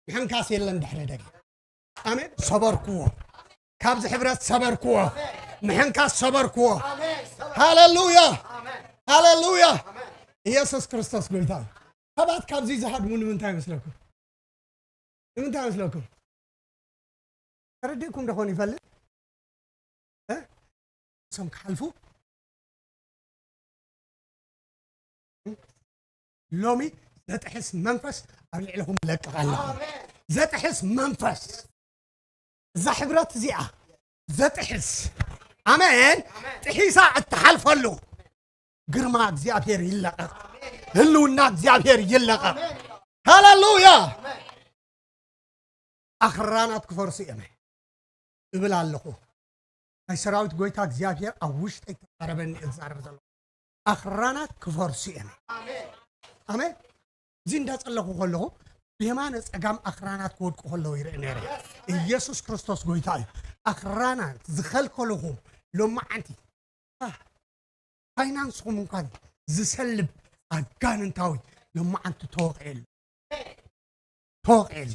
ምሕንካስ የለን ድሕሪ ደገ። ኣሜን። ሰበርክዎ። ካብዚ ሕብረት ሰበርክዎ። ምሕንካስ ሰበርክዎ። ሃሌሉያ። ሃሌሉያ። ኢየሱስ ክርስቶስ ጎይታ እዩ። ሰባት ካብዚ ዝሃድሙ ንምንታይ ይመስለኩም? ንምንታይ ይመስለኩም? ተረዲእኩም ዶ ኾን ይፈልጥ? እ? እሶም ክሓልፉ ሎሚ ዘጥሕስ መንፈስ ኣብ ልዕለኹም ለቅቕ ኣለኹ። ዘጥሕስ መንፈስ እዛ ሕብረት እዚኣ ዘጥሕስ ኣሜን ጥሒሳ እትሓልፈሉ ግርማ እግዚኣብሔር ይለቐቕ። ህልውና እግዚኣብሔር ይለቐቕ። ሃሌሉያ። ኣኽራናት ክፈርሱ እዮም እብል ኣለኹ። ናይ ሰራዊት ጎይታ እግዚኣብሔር ኣብ ውሽጠይ ተዛረበኒ እየ ዝዛረብ ዘለኹ። ኣኽራናት ክፈርሱ እዮም። ኣሜን። እዚ እንዳጸለኹ ከለኹ ብየማነ ጸጋም ኣኽራናት ክወድቁ ከለዉ ይርኢ ነይረ። ኢየሱስ ክርስቶስ ጎይታ እዩ። ኣኽራናት ዝኸልከልኹም ሎማዓንቲ ፋይናንስኹም እንኳን ዝሰልብ ኣጋንንታዊ ሎማዓንቲ ተወቒዑ ኣሎ። ተወቒዑ ኣሎ።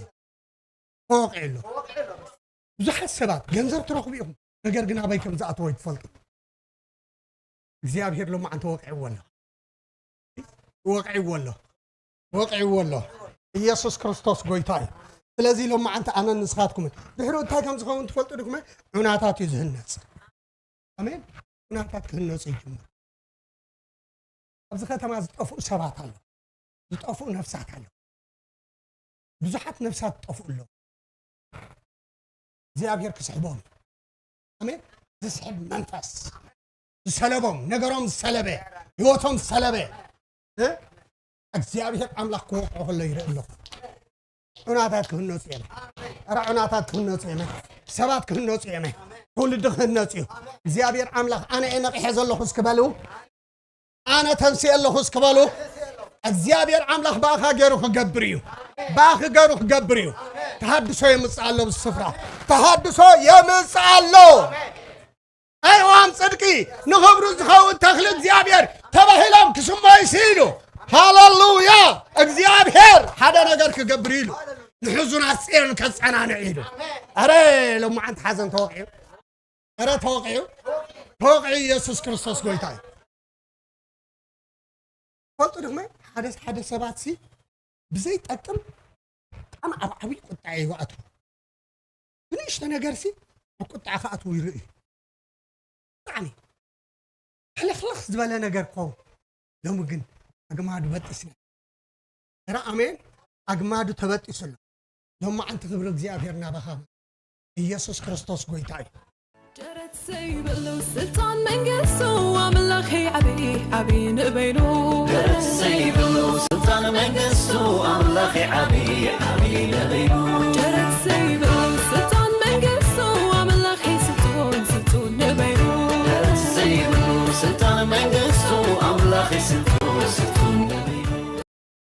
ተወቒዑ ኣሎ። ብዙሓት ሰባት ገንዘብ ትረኽቡ ኢኹም፣ ነገር ግን ኣበይ ከም ዝኣተወ ኣይትፈልጡ። እግዚኣብሔር ሎማዓንቲ ወቒዕዎ ኣሎ። ወቒዕዎ ኣሎ። ወቒዕዎ ኣሎ። ኢየሱስ ክርስቶስ ጎይታ እዩ። ስለዚ ሎማዓንቲ ኣነን ንስኻትኩምን ድሕሩ እንታይ ከም ዝኸውን ትፈልጡ ድኹም? ዑናታት እዩ ዝህነጽ። ኣሜን። ዑናታት ክህነጹ ይጅምሩ። ኣብዚ ከተማ ዝጠፍኡ ሰባት ኣሎ። ዝጠፍኡ ነፍሳት ኣሎ። ብዙሓት ነፍሳት ዝጠፍኡ ኣለዉ። እግዚኣብሔር ክስሕቦም። ኣሜን። ዝስሕብ መንፈስ ዝሰለቦም፣ ነገሮም ዝሰለበ፣ ህይወቶም ዝሰለበ እ? እግዚኣብሔር ኣምላኽ ክወቕዖ ከሎ ይርኢ ኣለኹ። ዑናታት ክህነጹ እዮም። ኧረ ዑናታት ክህነጹ እዮም። ሰባት ክህነጹ እዮም። ትውልዲ ክህነጹ እዩ። እግዚኣብሔር ኣምላኽ ኣነ እየ ነቒሐ ዘለኹ እስኪ በሉ። ኣነ ተንስየ ኣለኹ እስኪ በሉ። እግዚኣብሔር ኣምላኽ ብኣኻ ገይሩ ክገብር እዩ። ብኣኺ ገይሩ ክገብር እዩ። ተሃድሶ የምጽእ ኣሎ ኣብዚ ስፍራ። ተሃድሶ የምጽእ ኣሎ። ኣይ እዋም ጽድቂ ንኽብሩ ዝኸውን ተኽሊ እግዚኣብሔር ተባሂሎም ክስመዩ ስኢሉ። ሃሌሉያ! እግዚኣብሔር ሓደ ነገር ክገብር ኢሉ ንሕዙናት ጽዮን ከጸናንዕ ኢሉ። ኣረ ሎማዓንቲ ሓዘን ተወቂዑ። ኣረ ተወቂዑ። ተወቂዑ። ኢየሱስ ክርስቶስ ጎይታ እዩ። ፈልጡ ድኽመ ሓደ ሓደ ሰባት ሲ ብዘይጠቅም ብጣዕሚ ኣብ ዓብዪ ቁጣ ይኣትዉ። ብንእሽቶ ነገር ሲ ኣብ ቁጣ ክኣትዉ ይርእዩ። ብጣዕሚ ሕልኽልኽ ዝበለ ነገር ክኸውን። ሎሚ ግን ኣግማዱ በጢስና። ረ ኣሜን። ኣግማዱ ተበጢሱ ኣሎ። ሎማዓንቲ ክብሪ እግዚኣብሔር ናባኻ። ኢየሱስ ክርስቶስ ጎይታ እዩ። ደረት ዘይብሉ ስልጣን መንግስቱ ኣምላኸይ ዓብዪ ዓብዪ ንበይኑ። ደረት ዘይብሉ ስልጣን መንግስቱ ኣምላኸይ ዓብዪ ዓብዪ ንበይኑ። ደረት ዘይብሉ ስልጣን መንግስቱ ኣምላኸይ ስልጡን ስልጡን ንበይኑ። ደረት ዘይብሉ ስልጣን መንግስቱ ኣምላኸይ ስልጡን ስልጡን ንበይኑ።